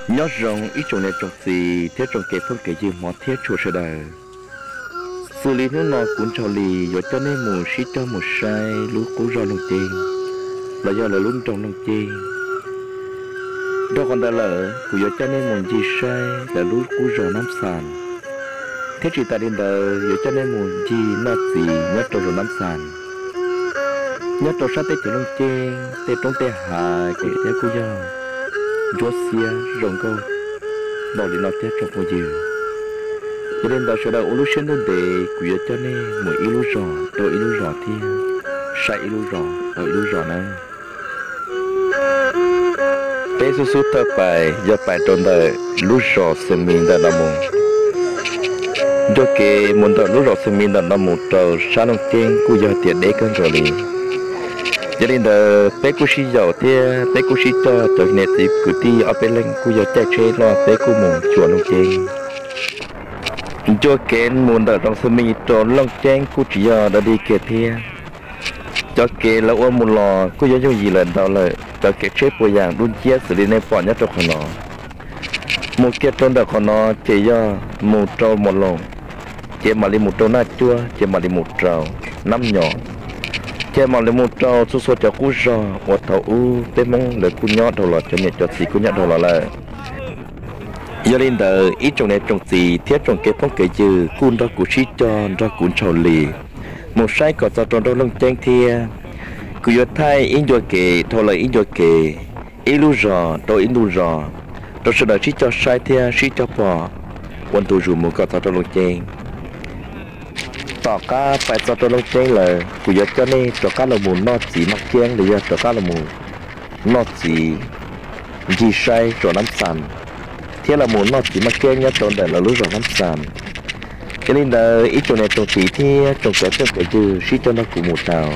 Nyob zoo ib tsoom niam tsoom txiv thiab tsoom kev phooj kev ywg hmov thiab tshua sawv daws. Xws li hnub no kuv Ntshaus Lis yuav coj nej mus sib cog mus saib lub qub zos Looj Ceeb, los yog lawv lub nroog Looj Ceeb. Dhau qhov ntawd lawm kuv yuav coj nej mus ncig saib lawv lub qub zos Nab Xas, thiab tsis tas li ntawd yuav coj nej mus ncig noj txiv nyob rau zos Nab Xas. Nyob rau sab teb chaws Looj Ceeb tej roob tej hav ces thiab kuj yog ntsuab xiab zoo nkauj npaum li no thiab tsoom phooj ywg. Yog li ntawd sawv daws ua lub siab ntuj ntev, kuv yuav coj nej mus ib lub zos rau ib lub zos thiab saib ib lub zos rau ib lub zos nawb. Peb xub xub thawj pais yog pais rau ntawm lub zos Xeem Mis ntawm no mus. Ncua kev mus ntawm lub zos Xeem Mis ntawm no mus rau sab Looj Ceeb kuj yog tias deb kawg nkaus li. Yog li ntawd peb kuj sib yaum thiab peb kuj sib coj cov niam txiv kwv tij ob peb leeg kuj yog caij tsheb loj peb kuj mus xyuas Looj Ceeb. Ncua kev mus ntawm zos Xeem Mis rau Looj Ceeb kuj tsis yog dog dig kiag thiab. Cov kev lawv ua mus los kuj yog yooj yim lawm ntau lawm, cov kev tsheb puas yas dub nciab xws li nej pom nyob rau qhov no. Mus kiag rau ntawm qhov no ces yog mus rau Mos Loos, ces mam li mus rau Naj Cuab, ces mam li mus rau Nab Nyos, ces mam li mus rau txhua txhua cov qub zos uas thaum ub peb Hmoob lawv kuj nyob dhau los, cov niam cov txiv kuj nyob dhau los lawm. Yog li ntawd ib tsoom niam tsoom txiv thiab tsoom kev phooj kev ywg kuj nrog kuv sib cog nrog kuv Ntshaus Lis mus saib kom txog rau nroog Looj Ceeb thiab. Kuv yuav thaij ib ncua kev dhau lawm ib ncua kev, ib lub zos rau ib lub zos, rau sawv daws sib cog saib thiab sib cog pom ua ntu zus mus kom txog rau Looj Ceeb. Tom qab pais txog rau Looj Ceeb lawm kuv yuav coj nej rov qab los mus noj txiv maj kiab los yog rov qab los mus noj txiv ncig saib zos Nab Xas, thiab los mus noj txiv maj kiab nyob rau ntawm lawv lub zos Nab Xas. Yog li ntawd ib tsoom niam tsoom txiv thiab tsoom kev phooj kev ywg sib cog nrog kuv mus tau.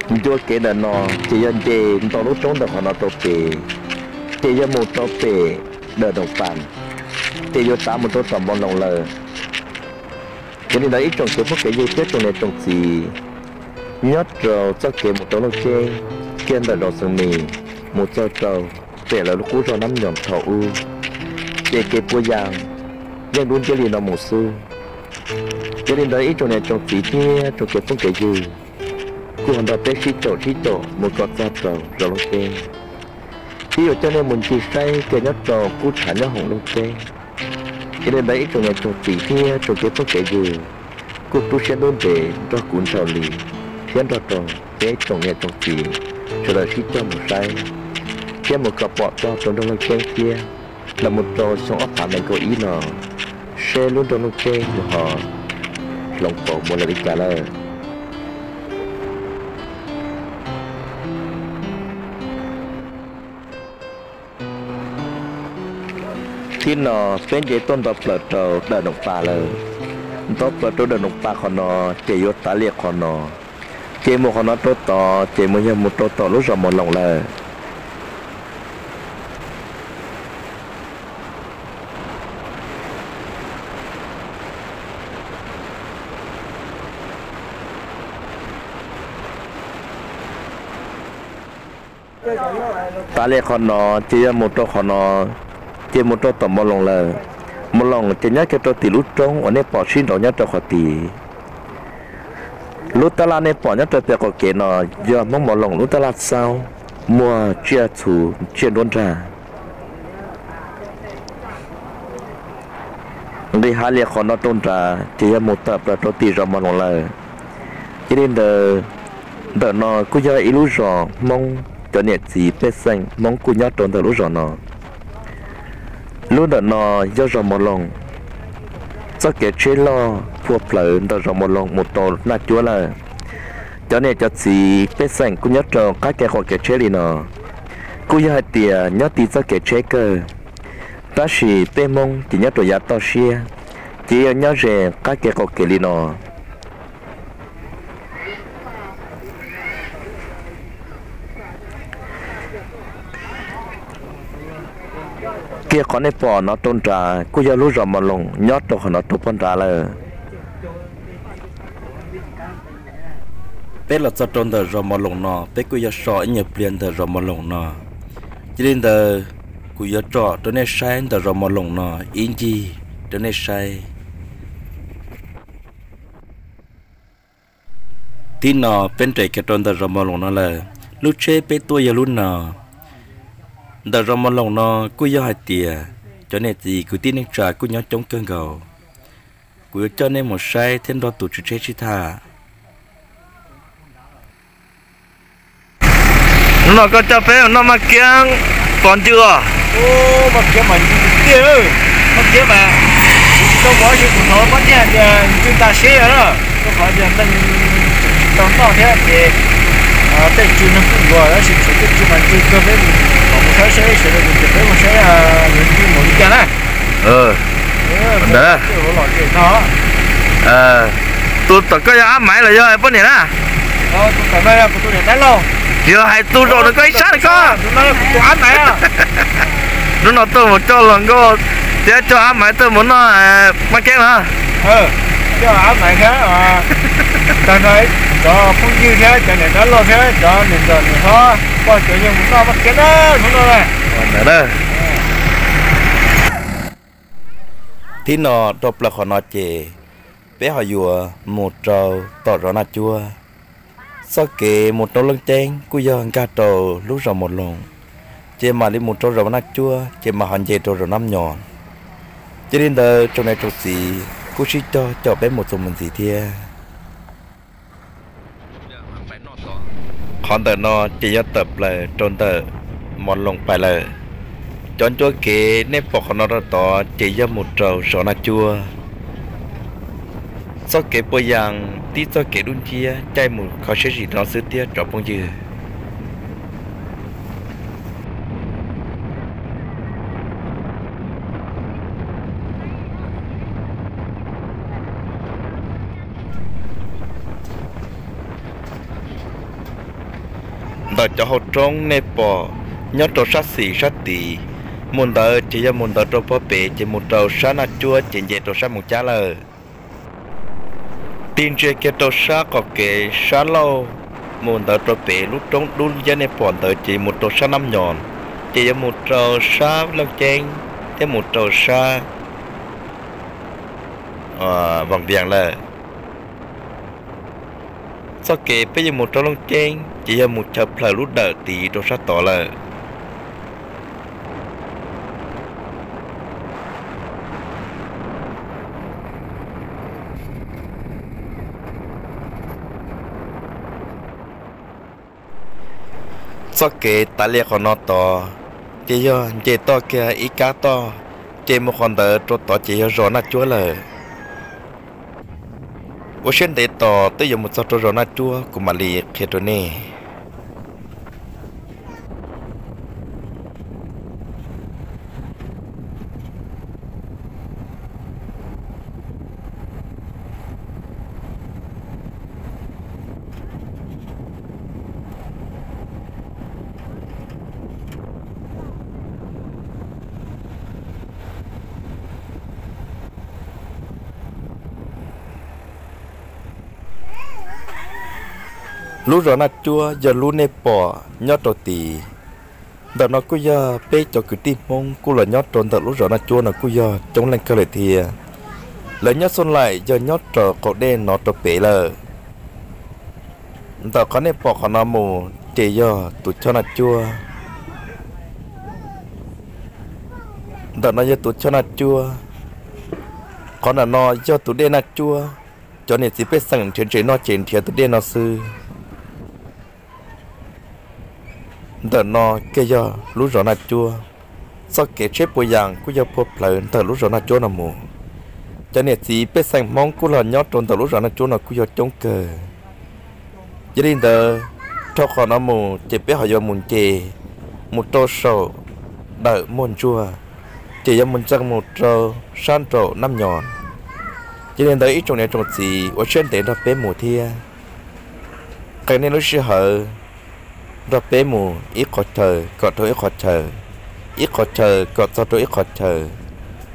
Ncua kev ntawm no ces yog nce nto lub roob ntawm qhov no rau pem, ces yog mus rau pem Dawm Doos Pas, ces yuav tav mus rau tom Npoo Loos lawm. Yog li ntawd ib tsoom kev phooj kev ywg thiab tsoom niam tsoom txiv, nyob rau txoj kev mus rau Looj Ceeb kiag ntawm zos Xeem Mis mus txog rau pem lawv lub qub zos Nab Nyoos thaum ub, ces kev puas yas yeej dub nciab li no mus xwb. Yog li ntawd ib tsoom niam tsoom txiv thiab tsoom kev phooj kev ywg, kuj ho nrog peb sib caum sib caum mus kom txog rau zos Looj Ceeb, thiab yuav coj nej mus ncig saib kiag nyob rau qub tshav nyob hoom Looj Ceeb. Yog li ntawd ib tsoom niam tsoom txiv thiab tsoom kev phooj kev ywg, kuj rub siab ntuj ntev nrog kuv Ntshaus Lis thiab nrog rau peb tsoom niam tsoom txiv sawv daws sib cog mus saib thiab mus kom pom txog rau nroog Looj Ceeb thiab los mus rau xyoo ob phav nees nkaum ib no, seb lub nroog Looj Ceeb yuav ho hloov pauv mus lawm li cas lawm. Thib no peb nce tuaj nto plaws rau Dawm Doos Pas lawm. Nto plaws rau Dawm Doos Pas qhov no, ces yuav tav li qhov no, ces mus qhov no rau tod ces mus yog mus rau tom lub zos Mos Loos lawm. Tav li qhov no ces yog mus rau qhov no, ces mus rau tom Mos Loos lawm. Mos Loos ces nyob kiag rau tim lub roob uas nej pom sib nraud nyob rau qhov tid. Lub tab laj nej pom nyob rau pem qaum kev no yog Hmoob Mos Loos lub tab laj xaub, muag tsiaj txhu tsiaj nruab nrag. Nqis hav li qhov no rau nrad ces yog mus tawm plaws rau tim zos Mos Loos lawm. Yog li ntawd, ntawm no kuj yog ib lub zos Hmoob cov niam txiv pej xeem Hmoob kuj nyob rau ntawm lub zos no. Lub ntawm no yog zos Mos Loos, txoj kev tsheb loj phua plawv ntawm zos Mos Loos mus rau Naj Cuab lawm. Cov niam cov txiv pej xeem kuj nyob rau qab kev qaum kev tsheb li no, kuj yog hais tias nyob ti txoj kev tsheb kawg, tab sis peb Hmoob ces nyob rau yav toj siab, ces yog nyob ze qab kev qaum kev li no. Kiag qhov nej pom no rau nrad kuj yog lub zos Mos Loos nyob rau qhov no rau puag nrad lawm. Peb los txog rau ntawm zos Mos Loos no, peb kuj yog so ib nyuag pliag ntawm zos Mos Loos no. Cia li ntawd, kuv yuav tsom rau nej saib ntawm zos Mos Loos no ib ncig rau nej saib. Tib no peb nres kiag rau ntawm zos Mos Loos no lawm, lub tsheb peb tuaj yog lub no. Ntawm zos Mos Loos no kuj yog hais tias cov niam txiv kwv tij neej tsa kuj nyob coob kawg nkaus. Kuv yuav coj nej mus saib thiab nrog tus tswv tsheb sib tham. Hnub no koj coj peb mus noj maj kiab pov ncw os. Maj kiab mas ncw tiag, maj kiab mas tsis tau ua dab tsi, kuv thov pab thiaj tias ncw tas siab na, rau qhov tias neeg tsis tau noj thiab ces tej tswv neeg kuj yuav, tab sis tshuav tej tswv mas ncw kawg, peb mus saib saib sawv daws ces peb mus saib yuav ncw mus li cas na. Ntawd, tus tom koj yog Ab Maiv los yog poj niam na? Yog hais tus zaum no koj ib sab no koj. Hnub no tuaj mus coj hluas nkauj thiab coj Ab Maiv tuaj mus noj maj kiab no. Cov phooj ywg thiab cov niam dab laug thiab cov niam ntxawm niam hlob, pog cov yawg mus noj maj kiab na hnub no. Tib no rau plaws qhov no ces peb ho yuav mus rau tom zos Naj Cuab. Txoj kev mus rau Looj Ceeb kuj yog nkag rau lub zos Mus Loos, ces mam li mus rau zos Naj Cuab ces mam ho nce rau zos Nab Nyos. Cia li ntawd tsoom niam tsoom txiv kuj sib cog caum peb mus txuas mus ntxiv thiab. Qhov ntawm no ces yog tawm plaws rau ntawm Mos Loos pais lawm. Cov ncua kev nej pom qhov no rau tod ces yog mus rau zos Naj Cuab. Txoj kev puas yas tib txoj kev dub nciab caij mus kho siab zim no xwb thiab tsoom phooj ywg. Ntawm cov hauv roob nej pom nyob rau sab xis sab tid, mus ntawd ces yog mus ntawd rau pob pem ces mus rau sab Naj Cuab ces nce rau sab Moos Cab lawm. Tig ntsia kiag rau sab qaum kev sab laug mus ntawd rau pem lub roob dub nciab nej pom ntawd ces mus rau sab Nab Nyos, ces yuav mus rau sab Looj Ceeb thiab mus rau sab Voos Vias lawm. Txoj kev peb yuav mus rau Looj Ceeb ces yog mus chaw plhaws lub dawm tid rau sab tod lawm. Txoj kev tav lias qhov no tod ces yog nce toj kiag ib kab toj, ces mus qhov ntawd rau tod ces yog zos Naj Cuab lawm. Ua siab ntev tos twb yuav mus txog rau zos Naj Cuab kuv mam li qhia rau nej. Lub zos Naj Cuab yog lub nej pom nyob rau tid. Ntawm no kuj yog peb cov kwv tij Hmoob kuj los nyob rau ntawm lub zos Naj Cuab no kuj yog coob leej kawg lawm thiab. Lawv nyob xub laim yog nyob rau qaum dej no rau pem lawm. Ntawm qhov nej pom qhov no mus ces yog tus choj Naj Cuab. Ntawm no yog tus choj Naj Cuab. Qhov ntawm no yog tus dej Naj Cuab. Cov niam txiv pej xeem nrhiav ntses noj ces nrhiav tus dej no xwb. Ntawm no kiag yog lub zos Naj Cuab. Txoj kev tsheb puas yas kuj yog phua plhawv ntawm lub zos Naj Cuab no mus. Cov niam txiv pej xeem Hmoob kuj los nyob rau ntawm lub zos Naj Cuab no kuj yog coob kawg. Yog li ntawd, dhau qhov no mus ces peb ho yuav mus nce mus rau saum Dawm Muaj Ntsuag, ces yuav mus ntxeev mus rau sab nraum Nab Nyoos. Yog li ntawd ib tsoom niam tsoom txiv ua siab ntev nrog peb mus thiab, qee nej lub sij hawm nrog peb mus ib qhov chaw kom dhau ib qhov chaw, ib qhov chaw kom txog rau ib qhov chaw,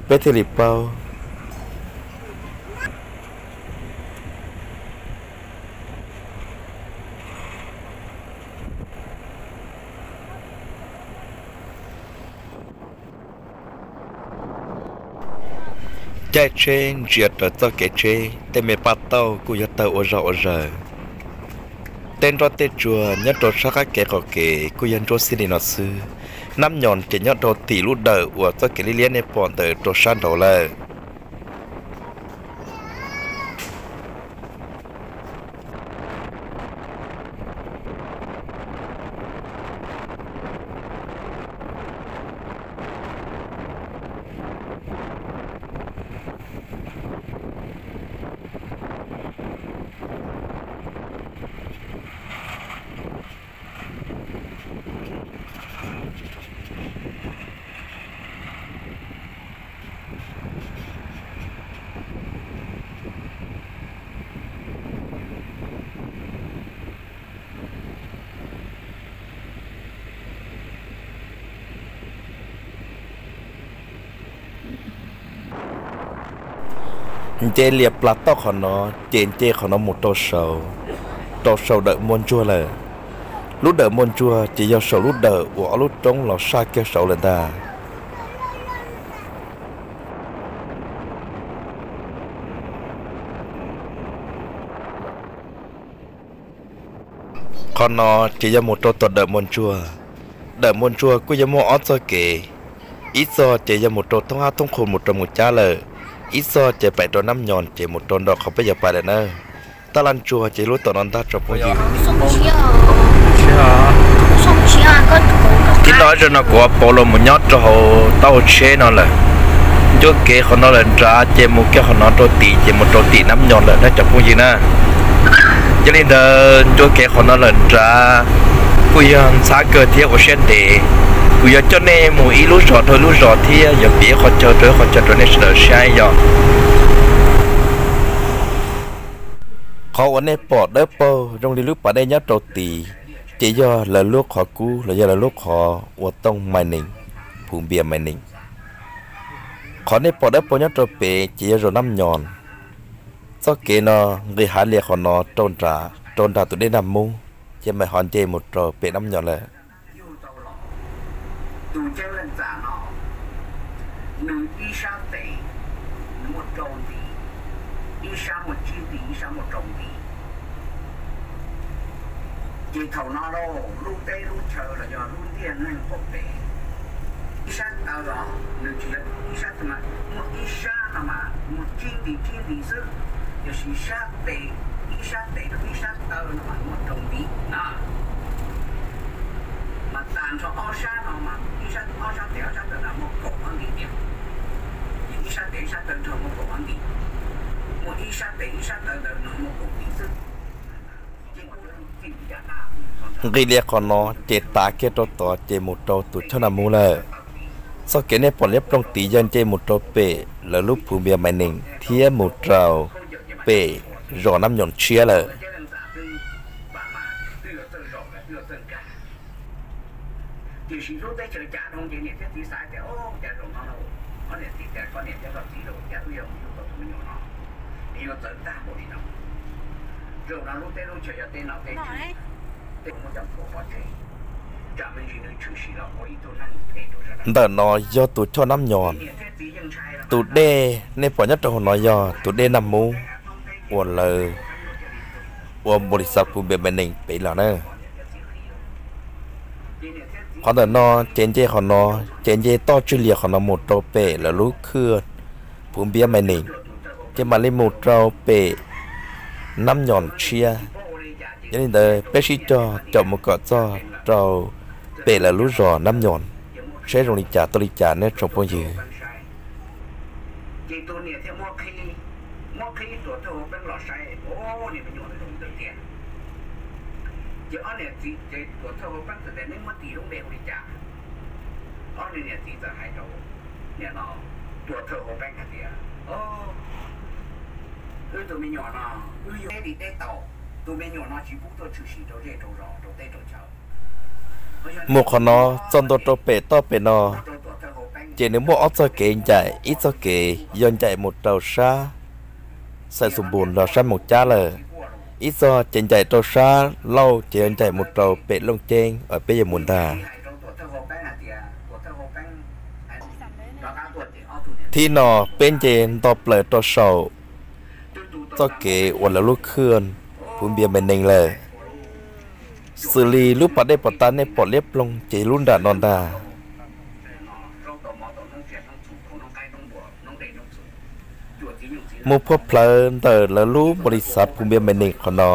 peb thiaj li paub. Caij tsheb ntsia raws txoj kev tsheb, tej me paj tauj kuj yog tawg ua zog ua zaws. Tej nroj tej tsuag nyob rau sab qab kev qaum kev kuj yog ntsuab xib li no xwb. Nab Nyoos ces nyob rau tim lub dawm uas txoj kev liab liab nej pom ntawd rau sab nraud lawm. Nce lias plas toj qhov no, ces nce qhov no mus rau saud, rau saum Dawm Muaj Ntsuag lawm. Lub Dawm Muaj Ntsuag ces yog saum lub dawm uas ob lub roob los saj kiag saud lawm ntag. Qhov no ces yog mus rau tom Dawm Muaj Ntsuag. Dawm Muaj Ntsuag kuj yog muaj ob txoj kev, ib txoj ces yog mus rau thoob hab thoob qhu mus rau Mus Cab lawm, ib txoj ces pais rau Nab Nyoos ces mus rau nram qhov peb yuav pais lawm na. Taj Laj Ntsuag ces lub tom no ntag tsoom phooj ywg. Tib no zaum no kuv ua pauv los mus nyob rau hauv taub hau tsheb no lawm. Ncua kev qhov no lawm nrad ces mus kiag qhov no rau tid ces mus rau tim Nab Nyoos lawm na cov phooj ywg na. Yog li ntawd ncua kev qhov no lawm nrad kuj yog ntxhab kawg thiab ua siab ntev. Kuv yuav coj nej mus ib lub zos rau ib lub zos thiab yuav piav ib qhov chaw rau ib qhov chaw rau nej sawv daws saib yog. Qhov uas nej pom dawb paug zoo li lub pas dej nyob rau tid, ces yog lawv lub qhov kub los yog lawv lub qhov ua tooj Maiv Nees, Phuv Npias Maiv Nees. Qhov nej pom dawb paug nyob rau pem ces yog zos Nab Nyoos. Txoj kev no nqis hav lias qhov no rau nram, rau nram tus dej Naj Mub, ces mam ho nce mus rau pem Nab Nyoos lawm. Tus Ceeb Leej Txas no, nws ib sab tes nws muaj rau ntiv, ib sab muaj tsib ntiv, ib sab muaj rau ntiv. Ces thaum no lauj, lub teb lub chaw los yog lub ntiaj neeg qaum teb, ib sab taw los nws tsis yog ib sab, muaj ib sab no mas muaj tsib ntiv tsib ntiv xwb, tiam sis sab tes, ib sab tes rau ib sab taw no mas muaj rau ntiv na. Mas tag nrho ob sab no mas ib sab, ob sab tes ob sab taw no muaj kaum ob ntiv tiag. Ces ib sab tes ib sab taw nrog muaj kaum ob ntiv, muaj ib sab tes ib sab taw ntawd no muaj kaum ntiv xwb. Nqis lias qhov no ces tav kiag rau tod ces mus rau tus choj Naj Mub lawm. Txoj kev nej pom liab ploog tid yog nce mus rau pem lawv lub Phuv Npias Maiv Nees thiab mus rau pem zos Nab Nyoos tshiab lawm. Tiam sis lub teb chaws cas zoo ces niam thiab txiv xav tias, o, cas zaum no ob niam txiv tias koj niam thiab koj txiv los cas wb yog mus yug tau tus me nyuam no, es yuav txawv tag npaum li no. Zaum no lub teb lub chaws yog teb no teb tswv, tej muab coj mus kaum pov tseg, tsam me ntsis nws tshwm sim los ua ib tug neeg phem rau sawv daws. Ntawm no yog tus choj Nab Nyoos. Tus dej nej pom nyob rau hauv no yog tus dej Naj Mub uas lawv ua npaum li xav Phuv Npias Maiv Nees pem los na. Qhov ntawm no ces nce qhov no, ces nce toj tswj lias qhov no mus rau pem lawv lub khw Phuv Npias Maiv Nees, ces mam li mus rau pem Nab Nyoos tshiab. Yog li ntawd peb sib cog caum mus kom txog rau pem lawv lub zos Nab Nyoos, seb zoo li cas tuaj li cas nej tsoom phooj ywg. Ces tus niam thiaj muab qhib, muab qhib tus thawj hauv peeb los saib, o, niag me nyuam ntawd zoo li ntawd tiag. Ob niam txiv ces tuam thawj Hauv Peeb txawm tias neb muab tis lub npe hu li cas? Ob niag niam txiv txawm hais rau niam no tuam thawj Hauv Peeb hais tias, wb tus me nyuam no wb yuav teb li teb tau, tus me nyuam no tsis pub tuaj tshwm sim rau zej rau zos rau teb rau chaw. Mus qhov no txog ntua rau pem toj pem no, ces nws muaj ob txoj kev ncaim, ib txoj kev yog ncaim mus rau sab Xais Xus Npus los sab Moos Cab lawm, ib txoj ces ncaim rau sab Lauj ces yog ncaim mus rau pem Looj Ceeb uas peb yuav mus ntag. Thib no peb nce nto plaws rau saum txoj kev uas lawv lub khwj Phu Npias Mes Nees lawm. Xws li lub pas dej pas tas nej pom liab ploog ces lub nram no ntag. Mus phua plawv ntawm lawv lub npau li xav Phu Npias Mes Nees qhov no,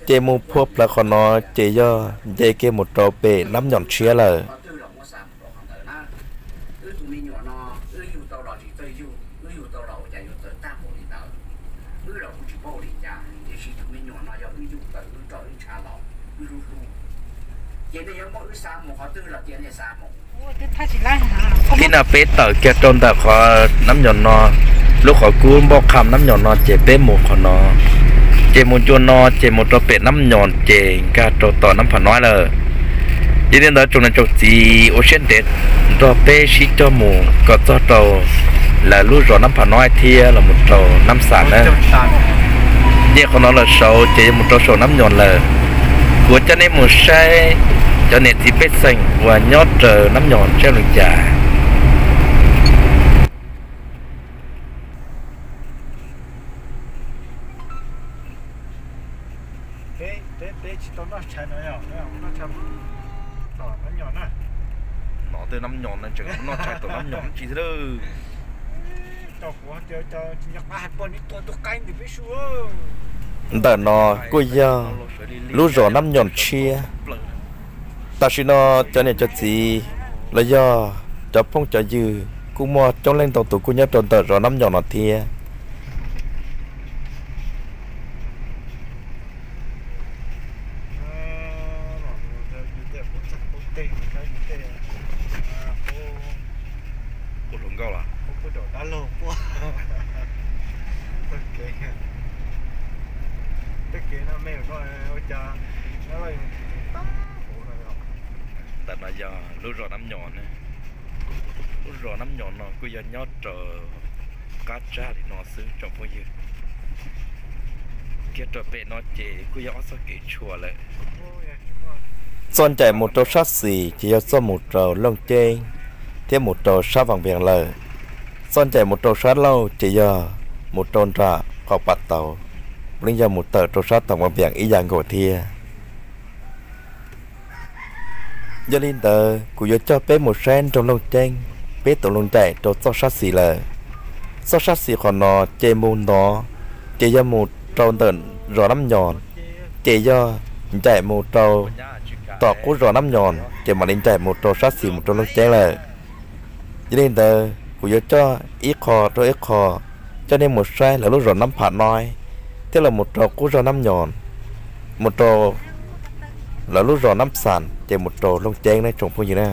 ces mus phua plawv qhov no ces yog nce kiag mus rau pem Nab Nyom Tshiab lawm. Thib no peb tawm kiag rau ntawm qhov Nab Nyom no, lub qhov kub npauj qha Nab Nyom no ces peb mus qhov no, ces mus ncua no ces mus rau pem Nab Nyom ces nkag rau tom Nab Pham Noib lawm. Yog li ntawd tsoom niam tsoom txiv ua siab ntev nrog peb sib coj mus kom txog rau lawv lub zos Nab Pham Noib thiab los mus rau Nab Xam na. Nce qhov no lawm saud ces yuav mus rau saum Nab Nyom lawm. Kuv coj nej mus saib cov niam txiv pej xeem uas nyob raws Nab Nyom saib li cas. Nov tej Nab Nyom no tseem noj tshais tom Nab Nyom tsis thiab. Ntawm no kuj yog lub zos Nab Nyom Tshiab. Tam sim no cov niam cov txiv los yog cov phooj cov ywg kuj muaj coob leej ntau tus kuj nyob rau ntawm zos Nab Nyom no thiab. Ntawm no yog lub zos Nab Nyom na. Lub zos Nab Nyom no kuj yog nyob rau qab tsag li no xwb tsoom phooj ywg. Kiag rau pem no ces kuj yog ob txoj kev tshuam lawm. Txoj ncaim mus rau sab xis ces yog txoj mus rau Looj Ceeb thiab mus rau sab Vaj Vias lawm. Txoj ncaim mus rau sab laug ces yog mus rau nram qab pas taus, puav leej yog mus tawm rau sab tom Vaj Vias ib yam nkaus thiab. Yog li ntawd kuv yuav coj peb mus saib nroog Looj Ceeb, peb tus lub ncaim rau txoj sab xis lawm. Txoj sab xis qhov no ces mus no ces yog mus rau ntawm zos Nab Nyom, ces yog ncaim mus rau tom qub zos Nab Nyom ces mam li ncaim mus rau sab xis mus rau Looj Ceeb lawm. Yog li ntawd kuv yuav coj ib qho rau ib qho, coj nej mus saib lawv lub zos Nab Pham Noib, thiab los mus rau qub zos Nab Nyom, mus rau lawv lub zos Nab Xam ces mus rau Looj Ceeb ne tsoom phooj ywg na.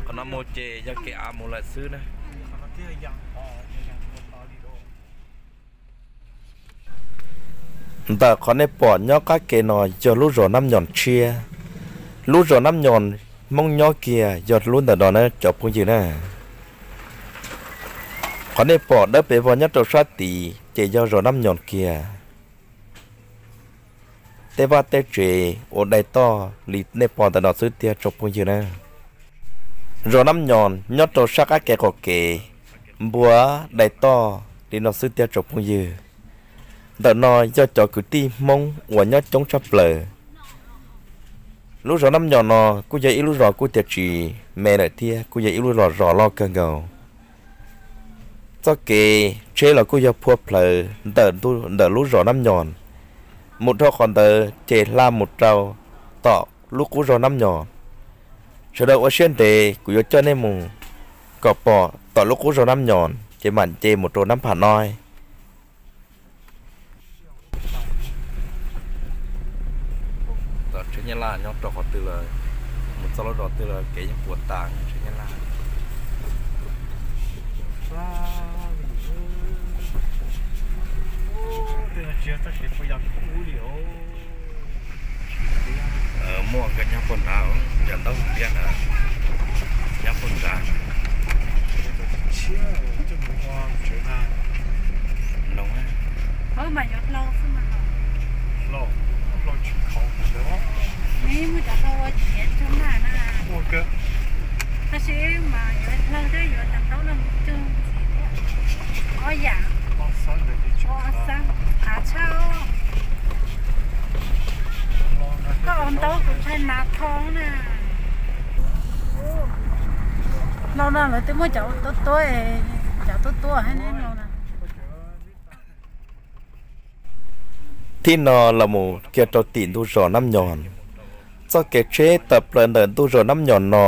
Qhov no mus ces yog kev av mus lawm xwb na. Ntawm qhov nej pom nyob qab ke no yog lub zos Nab Nyom Tshiab. Lub zos Nab Nyom Hmoob nyob kiag yog lub ntawm no na cov phooj ywg na. Qhov nej pom dawb pes vog nyob rau sab tid ces yog zos Nab Nyom kiag. Tej vaj tej tsev ua dai toj li nej pom ntawm no xwb tiag tsoom phooj ywg na. Zos Nab Nyom nyob rau sab qab ke qaum kev, npua dai toj li no xwb tiag tsoom phooj ywg. Ntawm no yog cov kwv tij Hmoob uas nyob coob tshaj plaws. Lub zos Nab Nyom no kuj yog ib lub zos kuj tias tsis me lawm thiab kuj yog ib lub zos zos loj kawg nkaus. Txoj kev tsheb los kuj yog phua plawv ntawm, ntawm lub zos Nab Nyom mus dhau qhov ntawd ces hla mus rau tom lub qub zos Nab Nyom. Sawv daws ua siab ntev kuv yuav coj nej mus kom pom tom lub qub zos Nab Nyom. ces mam nce mus rau Nab Pham Noib. Txawm tsheb Nyab Laj nyob rau qhov twg los, mus txoj lub zos twg los kev yeej puas tas tsheb Nyab Laj. Muaj nkawd nyob puag nrad, cov ntaub hwm tiaj ntawd nyob puag nrad. Noo, tab sis mas yuav hlau thiab yuav cov ntaub no mus cug ntxiv thiab. Ob yam. Av tshaj. Koj ua ntaub kuv ntshai nas tho na. Hlau no lawv twb muaj cov tuab tuab, cov tuab tuab hab neb hlau na. Thib no los mus kiag rau tim ntug zos Nab Nyoos. Txoj kev tsheb tawm plaws ntawm ntug zos Nab Nyoos no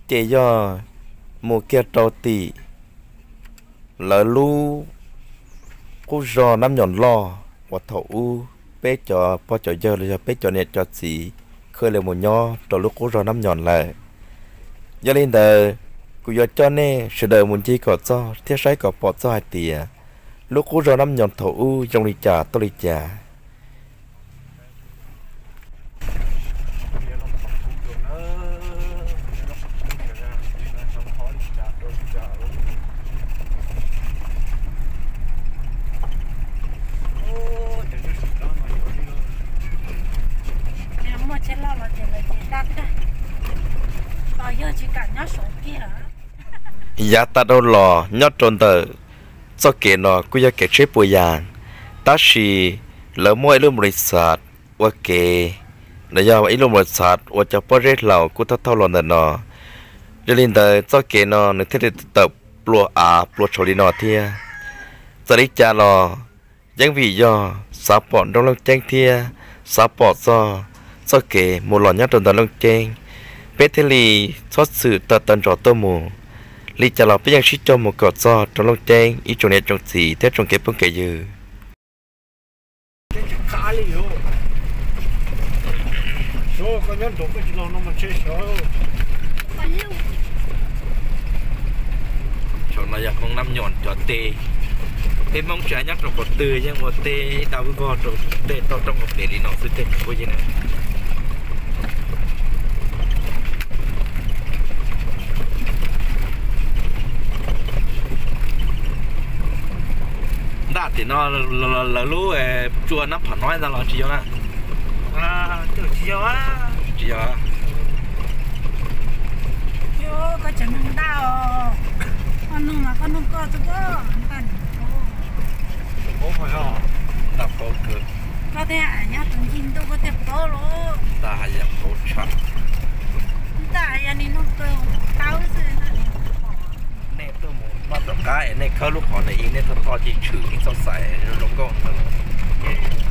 ces yog mus kiag rau tim lawv lub qub zos Nab Nyoos Loj uas thaum ub peb cov pog cov yawg los yog peb cov niam cov txiv khwv li mus nyob rau lub qub zos Nab Nyoos lawm. Yog li ntawd, kuv yuav coj nej sawv daws mus ncig kom txog thiab saib kom pom txog hais tias lub qub zos Nab Nyoos thaum ub zoo li cas tuaj li cas. Yav tas dhau los nyob rau ntawm txoj kev no kuj yog kev tsheb puas yas, tab sis lawv muaj ib lub npau li xav ua kev, los yog ib lub npau li xav ua cov pob zeb hlau kuj thauj thauj los ntawm no. Yog li ntawd txoj kev no nws thiaj li tawm plua av plua tshav li no thiab. Txawm li cas los yeej vim yog xav pom nroog Looj Ceeb thiab xav pom txog txoj kev mus los nyob rau ntawm Looj Ceeb, peb thiaj li txhob txwm tawm taw ntsos tuaj mus. Li cas los peb yeej sib cog mus kom txog rau Looj Ceeb ib tsoom niam tsoom txiv thiab tsoom kev phooj kev ywg. Thaum no yog Hmoob Nab Nyoos cov teb, peb Hmoob tsis hais nyob rau qhov twg yeej ua teb ib dag vog rau tej toj roob hauv pes li no xwb tej phooj ywg na. Ntaj tim no lawv lub tsua Nab Pham Noib ntag los tsis yog na? Tsis yog. Koj tseem nug ntaj os. Koj nug mas koj nug koj txog koj ntaj. Ntaj paub kawg. Koj thiaj nyob tus ncig ntuj koj thiaj paub los. Ntaj haj yam paub tshaj. Ntaj yog li nug kawg tau xwb. Nej tuaj mus npaj tom qab es nej khawb lub qhov no ib nej toj toj ces tshwm ib txoj xais zoo zoo nkauj ntawd.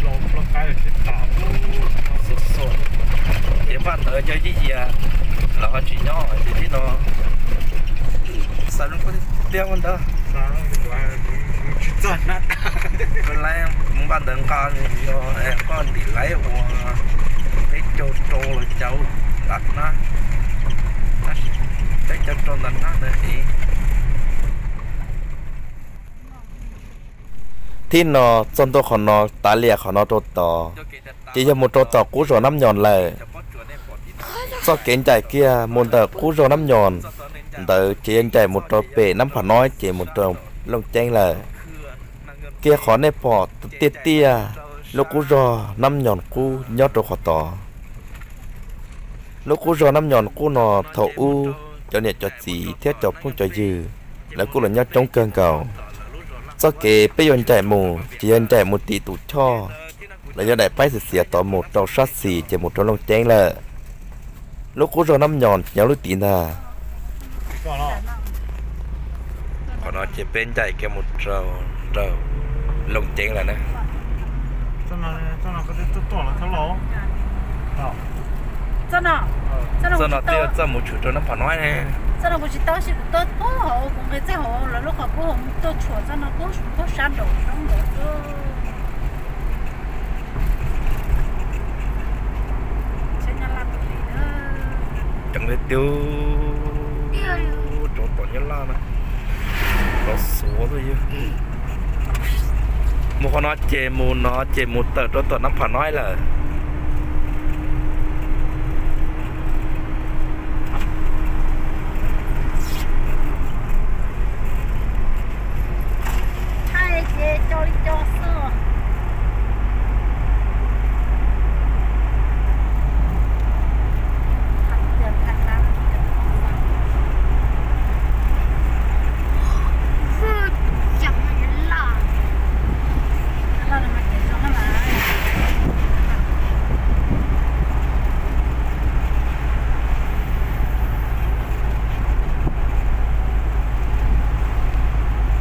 Xua xua. Ces npaj ntawd cov yij yias lawv ho tsis nyob ces tib no xav zoo nkauj tiag ntawd. Kuv laib mus npaj ntawd nqa, yog koj ntim laib ua peb caug rau los caum ntawm na, peb caug rau ntawm na ntawd es. Thib no txog ntua qhov no, tav lias qhov no rau tod, ces yog mus rau tom qub zos Nab Nyoos lawm. Txoj kev ncaim kiag mus ntawm qub zos Nab Nyoos ntawd ces yog ncaim mus rau pem Nab Pham Noib ces mus rau Looj Ceeb lawm. Kiag qhov nej pom tiaj tiaj lub qub zos Nab Nyoos qub nyob rau qhov tod. Lub qub zos Nab Nyoos qub no thaum ub cov niam cov txiv thiab cov phooj cov ywg lawv kuj los nyob coob kawg nkaus. Txoj kev peb yuav ncaim mus ces yog ncaim mus tim tus choj los yog daim paib xiav xiav tod mus rau sab xis ces mus rau Looj Ceeb lawm. Lub qub zos Nab Nyoos ces nyob lub tid ntag. Qhov no ces peb ncaim kiag mus rau Looj Ceeb lawm na. Txoj no twb txawj mus tshwm rau Nab Pham Noib ne. Txoj no kuv tsis tau, tab sis kuv tuaj puag hauv, kuv nqis txoj hauv lawv lub qhov puag hauv tuaj tshuam txoj no puag, puag sab nraum roob nraum tuaj. Tsheb Nyab Laj tus li na. Ceev li tiag, rau tom Nyab Laj na. Rov xuav xwb yog. Mus qhov no ces mus no ces mus tawm rau tom Nab Pham Noib lawm.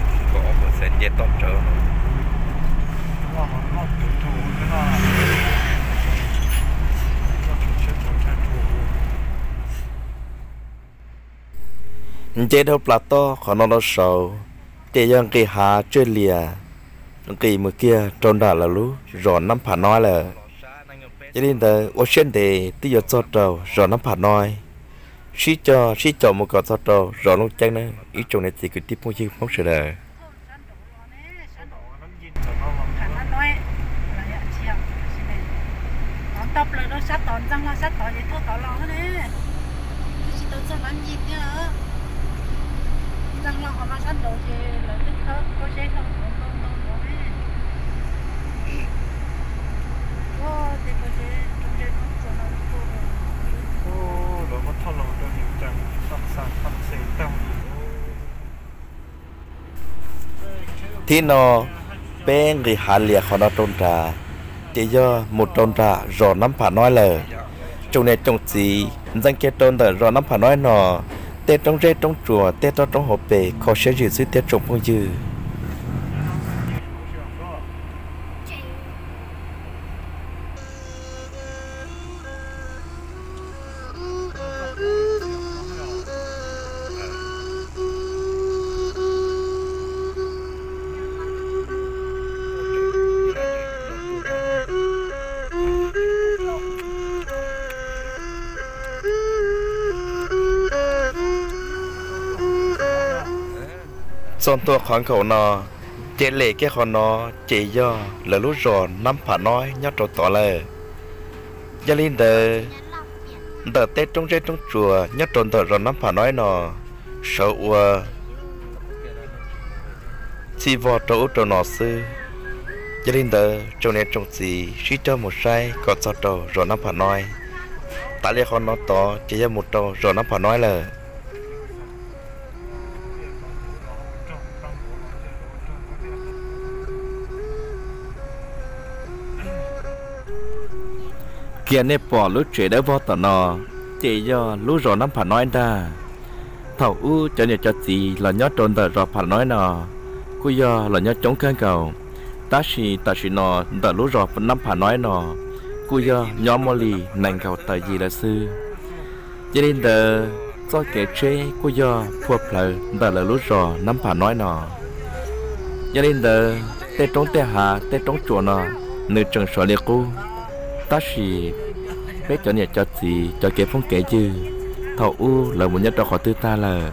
Tsis pom ob pawg xaiv nce toj tsawv no. Nce dhau plas toj qhov no rau saud, ces yog nqis hav tswj lias, nqis mus kiag rau nram lawv lub zos Nab Pham Noib lawm. Yog li ntawd ua siab ntev twb yuav txog rau zos Nab Pham Noib. Sib cog sib caum mus kom txog rau zos Looj Ceeb na, ib tsoom niam txiv kwv tij phooj ywg Hmoob sawv daws. Tod tau plaws rau sab tod, ntxeev hlo sab tod ces tuaj tod los ne. Twb tsis tau txog Nab Nyi thiab. Ntxeev hlo qhov no sab nraud ces lawv twb khawb pob zeb hlo ntau ntau ntau ne. Ua tej pob zeb rau ntsej muag txog no tuaj. Lawv muab thauj los rau nws cas toj xa toj xe tag li. Thib no peb nqis hav lias qhov no rau nrad, ces yog mus rau nram zos Nab Pham Noib lawm. Tsoom niam tsoom txiv, ntxeev kiag rau ntawm zos Nab Pham Noib no, tej roob zeb roob tsuas, tej toj roob hauv pes kho siab zim xwb thiab tsoom phooj ywg. Txog ntua qhov nkhaus no, ces lem kiag qhov no ces yog lawv lub zos Nab Pham Noib nyob rau tod lawm. Yog li ntawd, ntawm tej roob zeb roob tsuas nyob rau ntawm zos Nab Pham Noib no, sawv ua txhij vog rau ub rau no xwb. Yog li ntawd tsoom niam tsoom txiv sib cog mus saib kom txog rau zos Nab Pham Noib. Tav li qhov no tod ces yog mus rau zos Nab Pham Noib lawm. Kiag nej pom lub tsev dawb vog tom no, ces yog lub zos Nab Pham Noib ntag. Thaum ub cov niam cov txiv los nyob rau ntawm zos Pham Noib no kuj yog los nyob coob kawg nkaus, tab sis tam sim no ntawm lub zos Nab Pham Noib no kuj yog nyob muaj li nees nkaum tawm yim lawm xwb. Yog li ntawd, txoj kev tsheb kuj yog phua plhawv ntawm lawv lub zos Nab Pham Noib no. Yog li ntawd, tej roob tej hav tej roob tsuas no nws tseem sawv li qub, tab sis peb cov niam cov txiv cov kev phooj kev ywg thaum ub lawv mus nyob rau qhov twg tag lawm.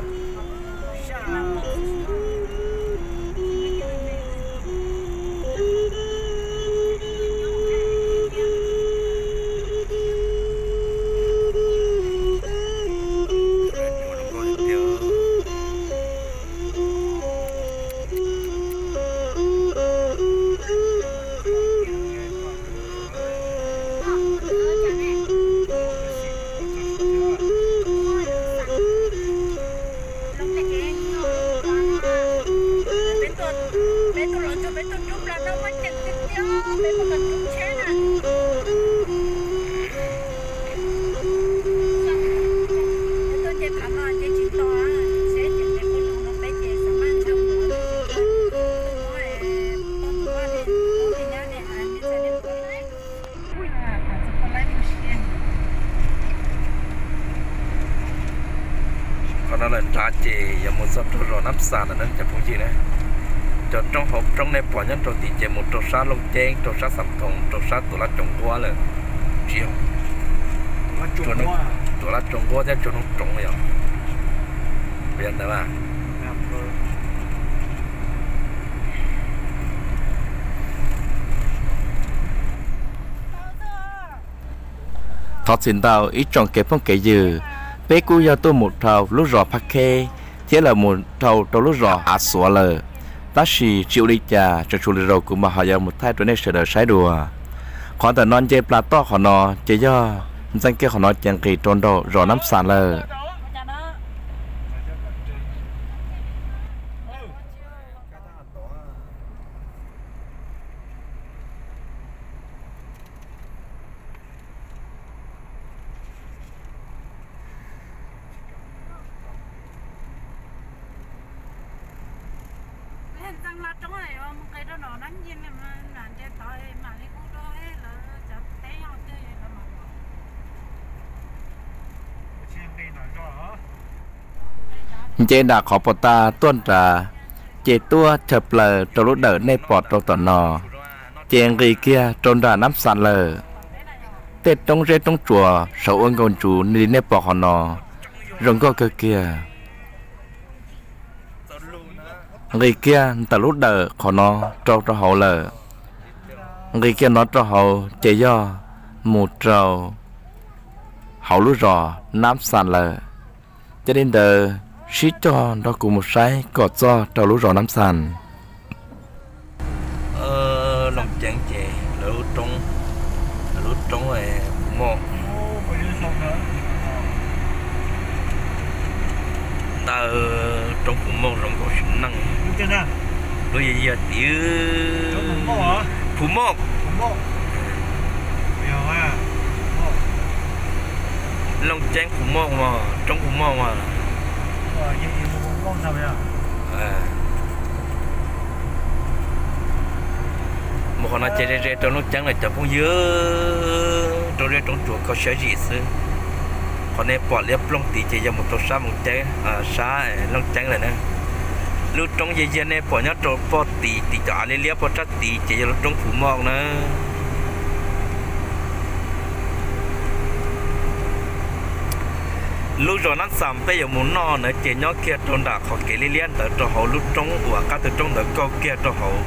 Qhov no lawm Txog rau zos Nab Xas lawm na cov phooj ywg na. Cov roob hauv roob nej pom nyob rau tim ces mus rau sab Looj Ceeb, rau sab Xam Thoos, rau sab Tuam Laj Tsoos Nquab lawm. Tsis yog, Tuam Laj Tsoos Nquab thiab Tsuas Noob Roov yog, puas yog ntawd? Thov txim ntau ib tsoom kev phooj kev ywg, peb kuj yog tuaj mus dhau lub zos Phaj Kheb thiab lawv mus dhau rau lub zos Hav Xuav lawm. Tab sis tsis ua li cas, tseem tshuav lwm zaus kuv mam ho yuav mus thaij rau nej sawv daws saib dua. Qhov ntawm no nce plas toj qhov no ces yog ntxeev kiag qhov no ces nqis rau nraum zos Nab Xas lawm. Nce nram qhov puag ta tuaj nrad, ces tuaj chaw plaws rau lub dawm nej pom rau tom no, ces nqis kiag rau nram Nab Xas lawm. Tej roob zeb roob tsuas saum ua nkaus ntsuv li nej pom qhov no, zoo nkauj kawg kiag. Nqis kiag ntawm lub dawm qhov no rau rau hauv lawm. Nqis kiag no rau hauv ces yog mus rau hauv lub zos Nab Xas lawm. Ces li ntawd sib cog nrog kuv mus saib kom txog rau lub zos Nab Xas. Looj Ceeb ces lawv lub roob, lawv lub roob Phu Moj. Ntawm roob Phu Moj zoo nkauj sim neej. Lub yog yog tim Phu Moj. Looj Ceeb Phu Moj mas, roob Phu Moj mas. Mus qhov no ces ze ze rau Looj Ceeb lawm cov phooj ywg, roob zeb roob tsuas kho siab zim xwb. Qhov nej pom liab ploog tid ces yog mus rau sab Moos Ceeb, sab Looj Ceeb lawm na. Lub roob yog yog nej pom nyob rau pog tid, tim cov av liab liab pog sab tid ces yog lub roob Phu Moj na. Lub zos Nab Xas peb yuav mus noj ntawd ces nyob kiag rau nram qhov kev liab liab ntawd rau hauv lub roob uas qab tw roob ntawd kaum kiag rau hauv,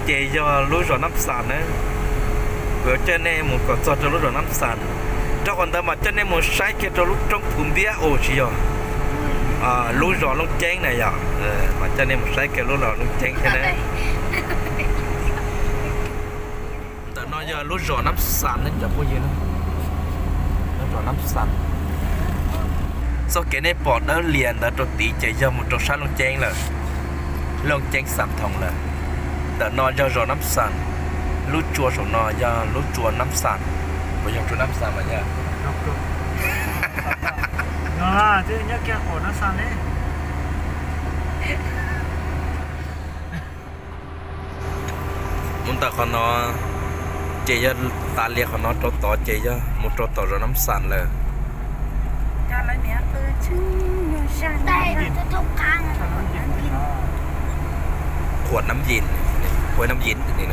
ces yog lub zos Nab Xas na. Kuv yuav coj nej mus kom txog rau lub zos Nab Xas, rau qhov ntawd mas coj nej mus saib kiag rau lub roob Phu Npiab, tsis yog, lub zos Looj Ceeb na yom, mas coj nej mus saib kiag lub zos Looj Ceeb thiab na. Ntawm no yog lub zos Nab Xas ne cov phooj ywg, lub zos Nab Xas. Txoj kev nej pom dawb lias ntawd rau tid ces yog mus rau sab Looj Ceeb lawm, Looj Ceeb Xam Thoos lawm. Ntawm no yog zos Nab Xas, lub tsua saum no yog lub tsua Nab Xas, puas yog tsua Nab Xas mas yog? Mus ntawm qhov no ces yog tas li qhov no rau tod ces yog mus rau tom zos Nab Xas lawm. Qhuas Nab Yis, Qhuas Nab Yis li.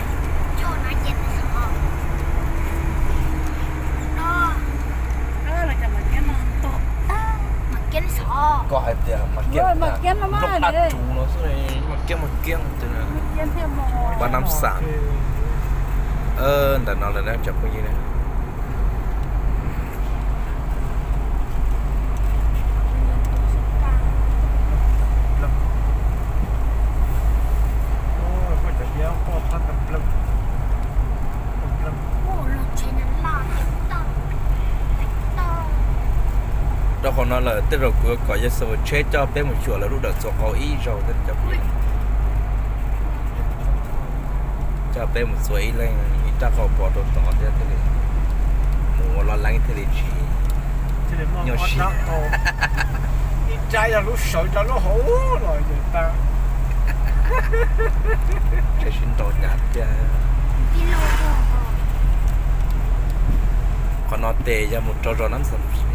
Koj hais tias mas kiag, mas kiag mas kiag, mas kiag, mas kiag. Nab Xas, ntawm no lawm na cov phooj ywg na. Rau qhov no lawm tej zaum kuv kom yawg xa tsheb coj peb mus xyuas lawv lub dawm txua qau ib zaug thiab cov phooj ywg. Coj peb mus txua ib leeg ib rab qau pov rau tod thiab thiaj li mus ua loj leeb thiaj li tsis nyuaj siab. Ib rab yog lub saud rau lub hauv los ces tag. Tsheb sib nrau hnyav thiab. Qhov no tes yog mus rau zos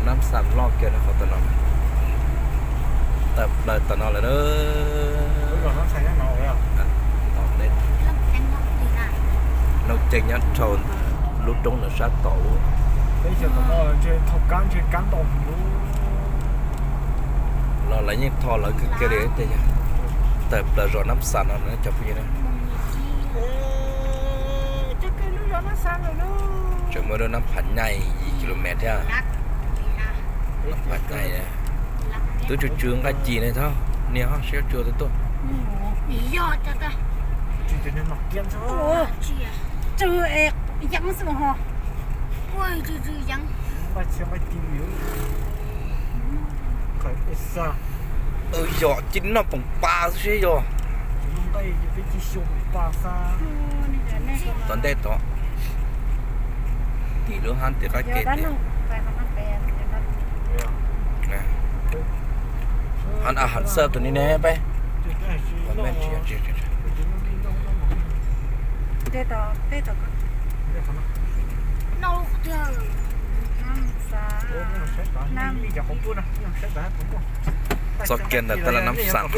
Nab Xas loj kiag na, qhov tom no. Tawm plaws tom no lawm na. Looj ceeb nyob rau lub roob ntawm sab tod. Los lawv yeej tho lawv kawg kiag li tej yog tawm plaws zos Nab Xas no cov phooj ywg na. Tseem muaj lub Nab Pham Nyaij yim kilomev thiab. Nab Pham Nyaij twb tsw tsw nqaij ci ne, thov nias ho seb tsw twg tuaj. Yog ci noj poom pas xwb seb yog. Tom ntej tod, tim lub hab tim qab ke tim. Hab xab tus ni ne peb. Txoj kev ntawm tab laj Nab Xas no,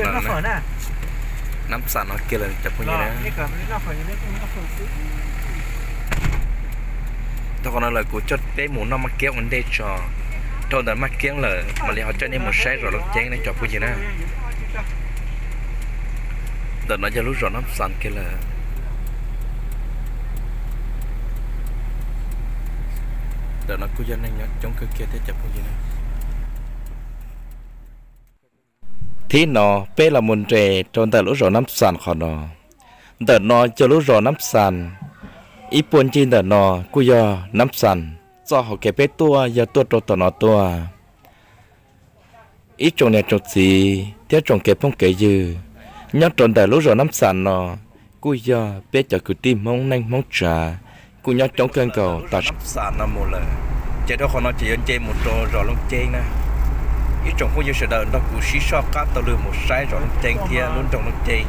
Nab Xas no kiag lawm cov phooj ywg na. Tau qhov no lawm kuv coj peb mus noj maj kiab ua ntej tso, dhau ntawm maj kiab lawm mam li ho coj nej mus saib zos Looj Ceeb ne cov phooj ywg na. Ntawm no yog lub zos Nab Xas kiag lawm. Ntawm no kuj yog neeg nyob coob kawg kiag thiab cov phooj ywg na. Thib no peb los mus nres rau ntawm lub zos Nab Xas qhov no. Ntawm no yog lub zos Nab Xas, ib puag ncig ntawm no kuj yog Nab Xas. Txoj hauv kev peb tuaj yog tuaj rau tom no tuaj. Ib tsoom niam tsoom txiv thiab tsoom kev phooj kev ywg, nyob rau ntawm lub zos Nab Xas no kuj yog peb cov kwv tij Hmoob neej Hmoob tsav kuj nyob coob kawg nkaus tam sim no mus lawm. Ces dhau qhov no ces yuav nce mus rau zos Looj Ceeb na. Ib tsoom phooj ywg sawv daws nrog kuv sib soj qab taug lw mus saib zos Looj Ceeb thiab lub nroog Looj Ceeb,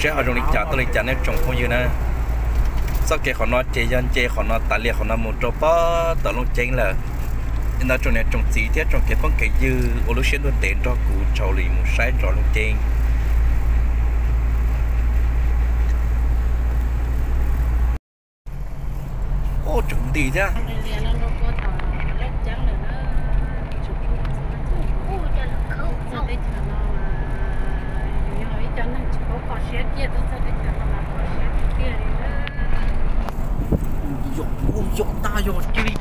saib ho zoo li cas tuaj li cas nej tsoom phooj ywg na. Txoj kev qhov no ces yog nce qhov no tas li qhov no mus rau pob tom Looj Ceeb lawm. Li ntawd tsoom niam tsoom txiv thiab tsoom kev phooj kev ywg ua lub siab ntuj ntev nrog kuv tsaus li mus saib zos Looj Ceeb. Ub, tseem nti thiab. Yog tag yog cia li.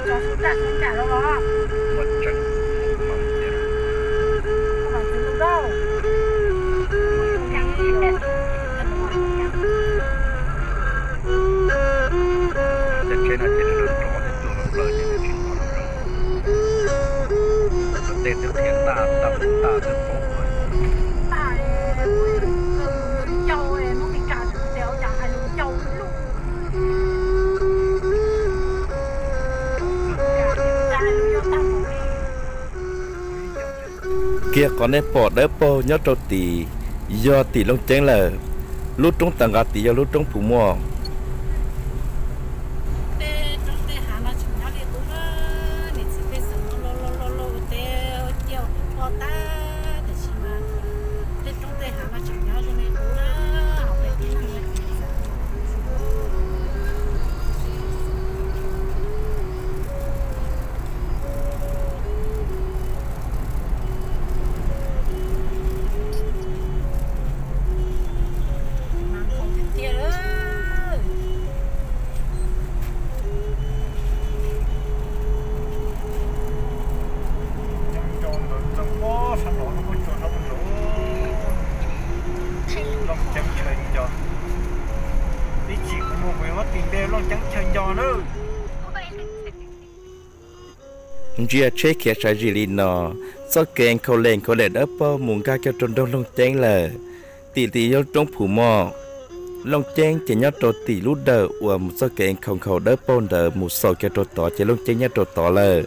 Tej tsheb no ces lawv rov thiab tuaj los plaws ces tsis nto zoo zoo. Tej twb qhia ntaj tag ntaj twb poob. Kiag qhov nej pom dawb paug nyob rau tim, yog tim Looj Ceeb lawm. Lub roob tawm nqa tim yog lub roob Phu Muaj. Looj Ceeb chaw nco. Ib chim kuv mus kuv yuav muab tis npe Looj Ceeb chaw nco na. Ntsia tsheb khiav saiv zim li no, txoj kev nkhaus lem nkhaus lem dawb paug mus nkag kiag rau nroog Looj Ceeb lawm, tim tim yog roob Phu Muaj. Looj Ceeb ces nyob rau tim lub dawm uas mus txoj kev nkhaus nkhaus dawb paug ntawd mus xaus kiag rau tod ces Looj Ceeb nyob rau tod lawm.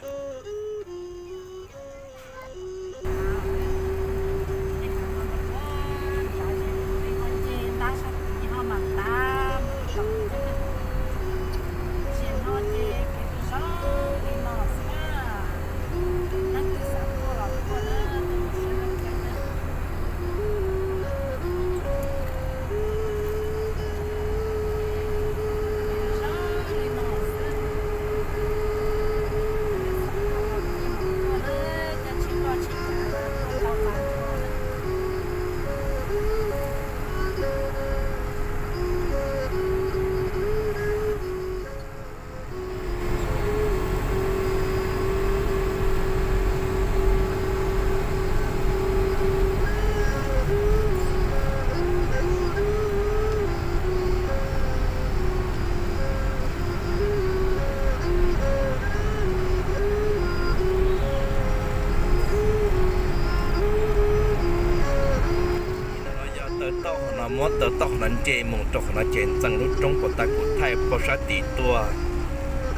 Yog taw tauj qhov no, muab taw tauj qhov no nce mus rau qhov no ces ntxees lub roob puas tas kuv thaij pem sab tid tuaj.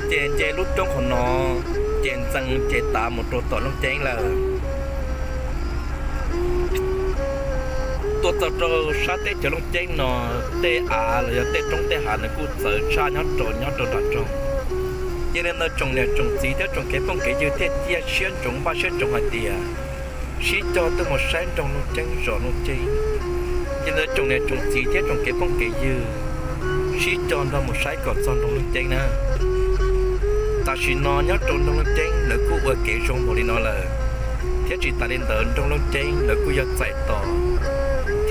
Ces nce lub roob qhov no, ces ntxees ces tav mus rau tom Looj Ceeb lawm. Tuaj txog rau sab teb chaws Looj Ceeb no, tej av los yog tej roob tej hav nws kuj txawv tshaj nyob rau nyob rau nram roob. Yog li ntawd tsoom niam tsoom txiv thiab tsoom kev phooj kev ywg thiaj cia siab ntsoov npaj siab ntsoov hais tias sib cog tuaj mus saib nroog Looj Ceeb zos Looj Ceeb. Yog li ntawd tsoom niam tsoom txiv thiab tsoom kev phooj kev ywg sib cog nrog mus saib kom txog nroog Looj Ceeb na. Tam sim no nyob rau nroog Looj Ceeb lawv kuj ua kev zoo npaum li no lawm, thiab tsis tas li ntawd nroog Looj Ceeb lawv kuj yog txais tos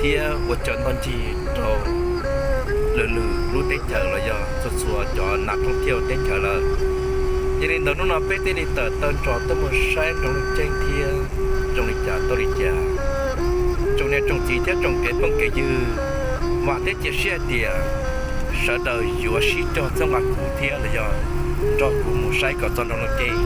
thiab ua cov ntoj ncig rau lwm lwm lub teb chaws los yog txhua txhua cov nas thooj thiaj teb chaws lawm. Yog li ntawd hnub no peb thiaj li tawm taw nrog tuaj mus saib nroog Looj Ceeb thiab zoo li cas tau li cas. Tsoom niam tsoom txiv thiab tsoom kev phooj kev ywg, vam thiab cia siab hais tias sawv daws yuav sib cog txhawb nqa kuv thiab los yog nrog kuv mus saib kom txog nroog Looj Ceeb.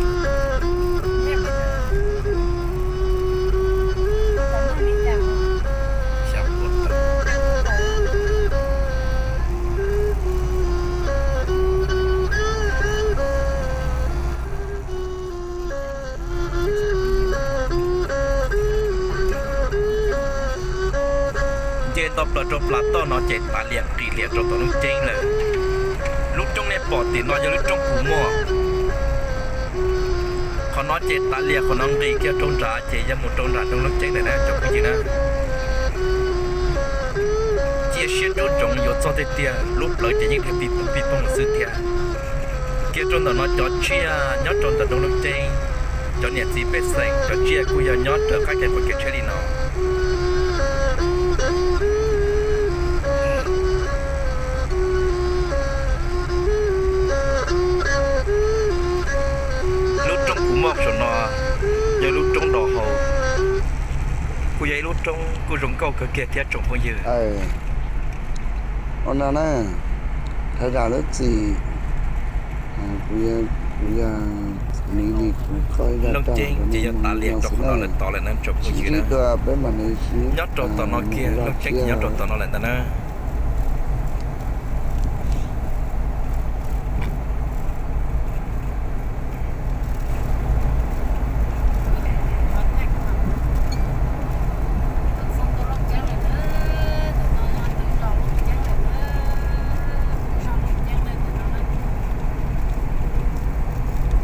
Nce tau plaws rau plas toj no ces tav lias nqis lias rau tom Looj Ceeb lawm. Lub roob nej pom tim no yog lub roob Pus Muaj. Qhov no ces tav lias qhov no nqis kiag rau nrad ces yog mus rau nram nroog Looj Ceeb lawm na cov phooj ywg na. Cia siab nruab ntsoov yuav txog tiag tiag, lub plawv ces yeej dhia pij poog pij poog xwb thiab. Kiag rau ntawm no cov tsiaj nyob rau ntawm nroog Looj Ceeb, cov niam txiv pej xeem cov tsiaj kuj yog nyob raws qab kev pom kev tsheb li no. Lub roob Pus Muaj saum no yog lub roob do hau, kuj yog ib lub roob kuj zoo nkauj kawg kiag thiab tsoom phooj ywg. Ua no na, thaiv zam lub txim, kuv yog Looj Ceeb ces yog tav lias rau qhov no lawm tod lawm na tsoom phooj ywg na. Nyob rau tom no kiag, Looj Ceeb ces nyob rau tom no lawm ntag na.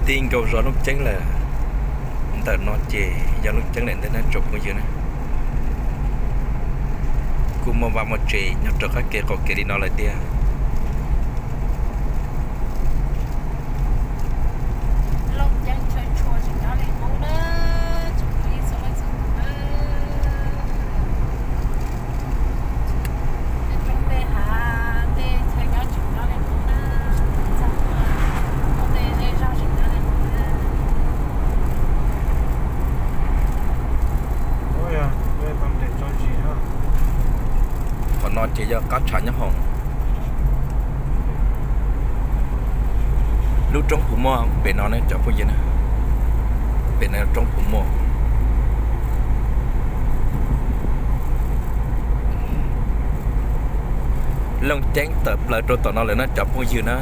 Ti nkaus zos Looj Ceeb lawm, ntawm no ces yog Looj Ceeb lawm ntag na tsoom phooj ywg na. Kuj muaj vaj muaj tsev nyob rau qab kev qaum kev li no lawm tiag. Qhov no ces yog qab tshav nyob hauv. Lub roob Pus Muaj pem no ne cov phooj ywg na, pem no roob Pus Muaj. Looj Ceeb tawm plaws rau tom no lawm na cov phooj ywg na.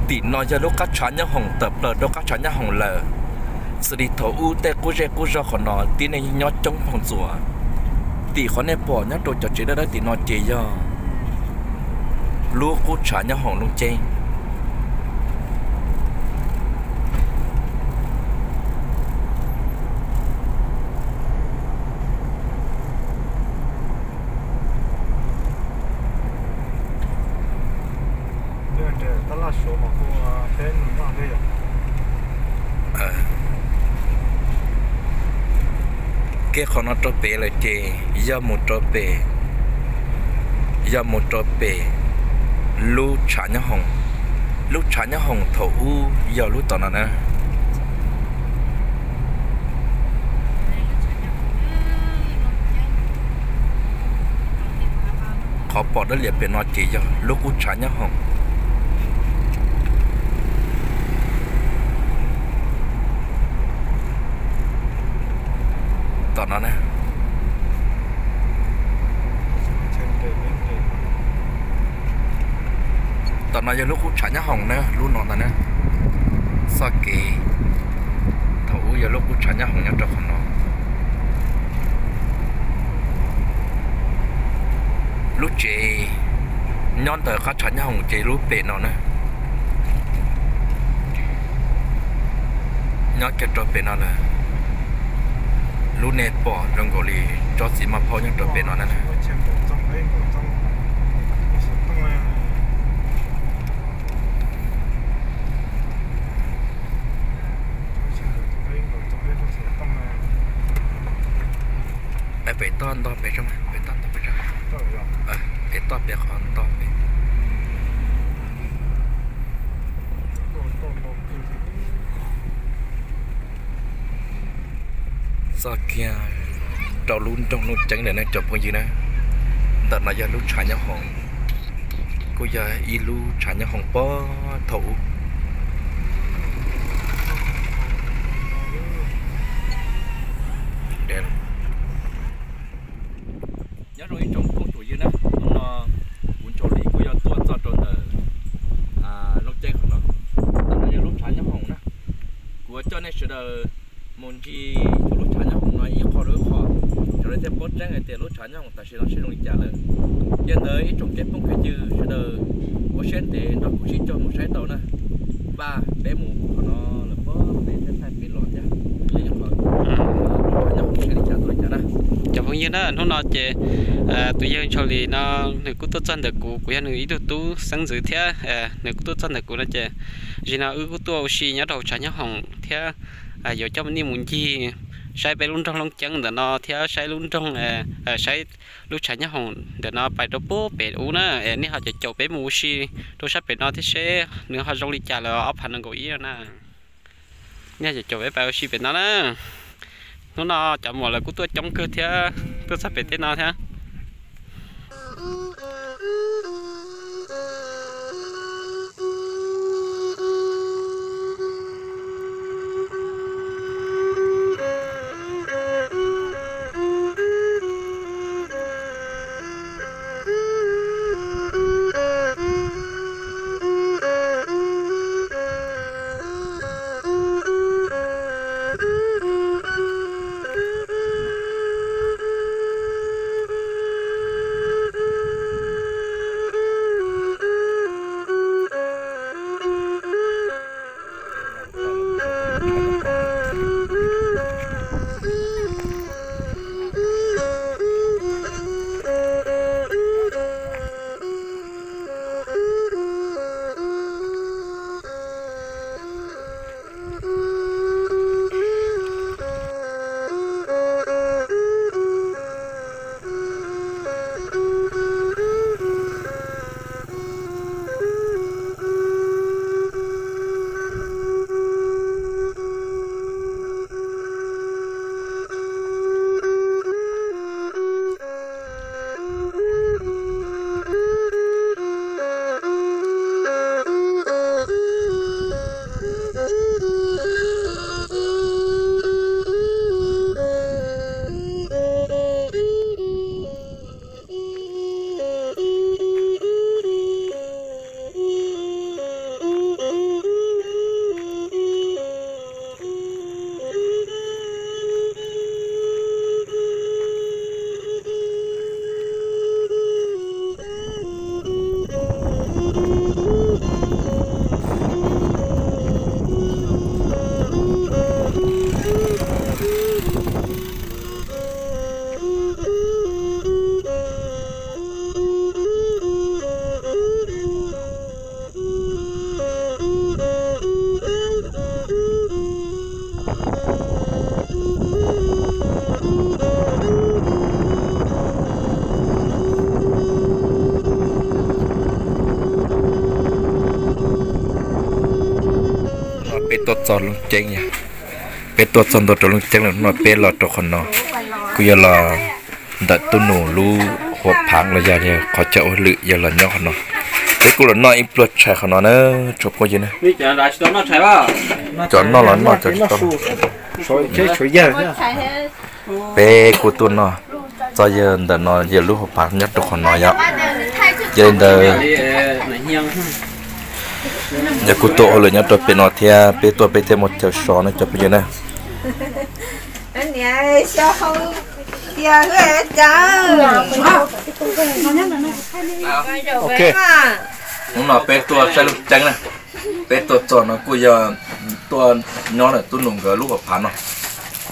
Tim no yog lub qab tshav nyob hoom tawm plaws rau qab tshav nyob hoom lawm. Xws li thaum ub tej qub zej qub zog qhov no tib neeg nyob coob phooj txuas. Tim qhov nej pom nyob rau cov tsev dawb dawb tim no ces yog lub qub tshav nyob hoom Looj Ceeb. Kiag qhov no rau pem lawm ces yog mus rau pem, yog mus rau pem lub tshav nyob hoom. Lub tshav nyob hoom thaum ub yog lub tom no na. Qhov pom dawb lias pem no ces yog lub qub tshav nyob hoom. Tom no na, tom no yog lub qub tshav nyob hoom na, lub no ntag na. Txoj kev thaum ub yog lub qub tshav nyob hoom nyob rau qhov no. Lub tsev nyob ntawm qab tshav nyob hoom ces lub pem no na. Nyob kiag rau pem no lawm. Lub nej pom zoo nkaus li tsob txiv maj phaub nyob rau pem no na. Pem toj ntog pem, pem toj ntog pem, pem toj pem qhov ntog pem. Txoj kiag rau lub nroog Looj Ceeb lawm nej cov phooj ywg na. Ntawm no yog lub tshav nyob hoom, kuj yog ib lub tshav nyob hoom puag thaum ub. Nyob zoo ib tsoom phooj tsoom ywg na, hnub no kuv Ntsaus Lis kuj yog tuaj txog rau ntawm Looj Ceeb qhov no. Ntawm no yog lub tshav nyob hoom na. Kuv yuav coj nej sawv daws mus ncig lub tshav nyob hoom no ib qho rau ib qho, sawv daws thiaj paub tseeb hais tias lub tshav nyob hoom tam sim no siab zoo li cas lawm. Yog ntawd ib tsoom phooj ywg sawv daws ua siab ntev nrog kuv sib cog mus saib tau na. Npaj peb mus qhov no lawm, peb thiaj thaij pem los thiab. Cov phooj ywg na, hnub no ces tus yawg Ntsaus Lis no nws kuj tuaj txog ntawm kuv, kuv yog nws ib tug tub xeeb ntxwv thiab, nws kuj tuaj txog ntawm kuv no ces, zim no wb kuj tuaj ua si nyob rau hauv tshav nyob hoom thiab yuav coj nej mus ncig saib peb lub nroog Looj Ceeb ntawm no thiab saib lub nroog, saib lub tshav nyob hoom ntawm no pais rau puag pem ub na. Nej ho caum caum peb mus ua si rau sab pem no thiab seb nws ho zoo li cas lawm ob phav nees nkaum ib na. Nej ho caum caum peb pais ua si pem no na. Hnub no cov muam lawv kuj tuaj coob kawg thiab, tuaj txog pem tej no thiab. Peb tuaj txog Looj Ceeb, peb tuaj txog ntua rau Looj Ceeb lawm no peb los rau qhov no, kuj yog los ntawm tub nus lub huam phav los yog qhov chaw ua lwm yog los nyob qhov no. Peb kuj los noj ib pluag tshais qhov no na, tsoom phooj ywg na. Cov noj los noj, cov tsis tau. Peb kuj tuaj noj txog yawg ntawm no yawg lub huam phav nyob rau qhov no yom. Yog li ntawd, yog kuj tuaj ua lwm nyob rau pem no thiab, peb tuaj peb thiaj muaj chaw so na cov phooj ywg na. Hnub no peb tuaj saib Looj Ceeb na, peb tuaj txog no kuj yog tuaj nyob ntawm tub nus nkawd lub huam phav no,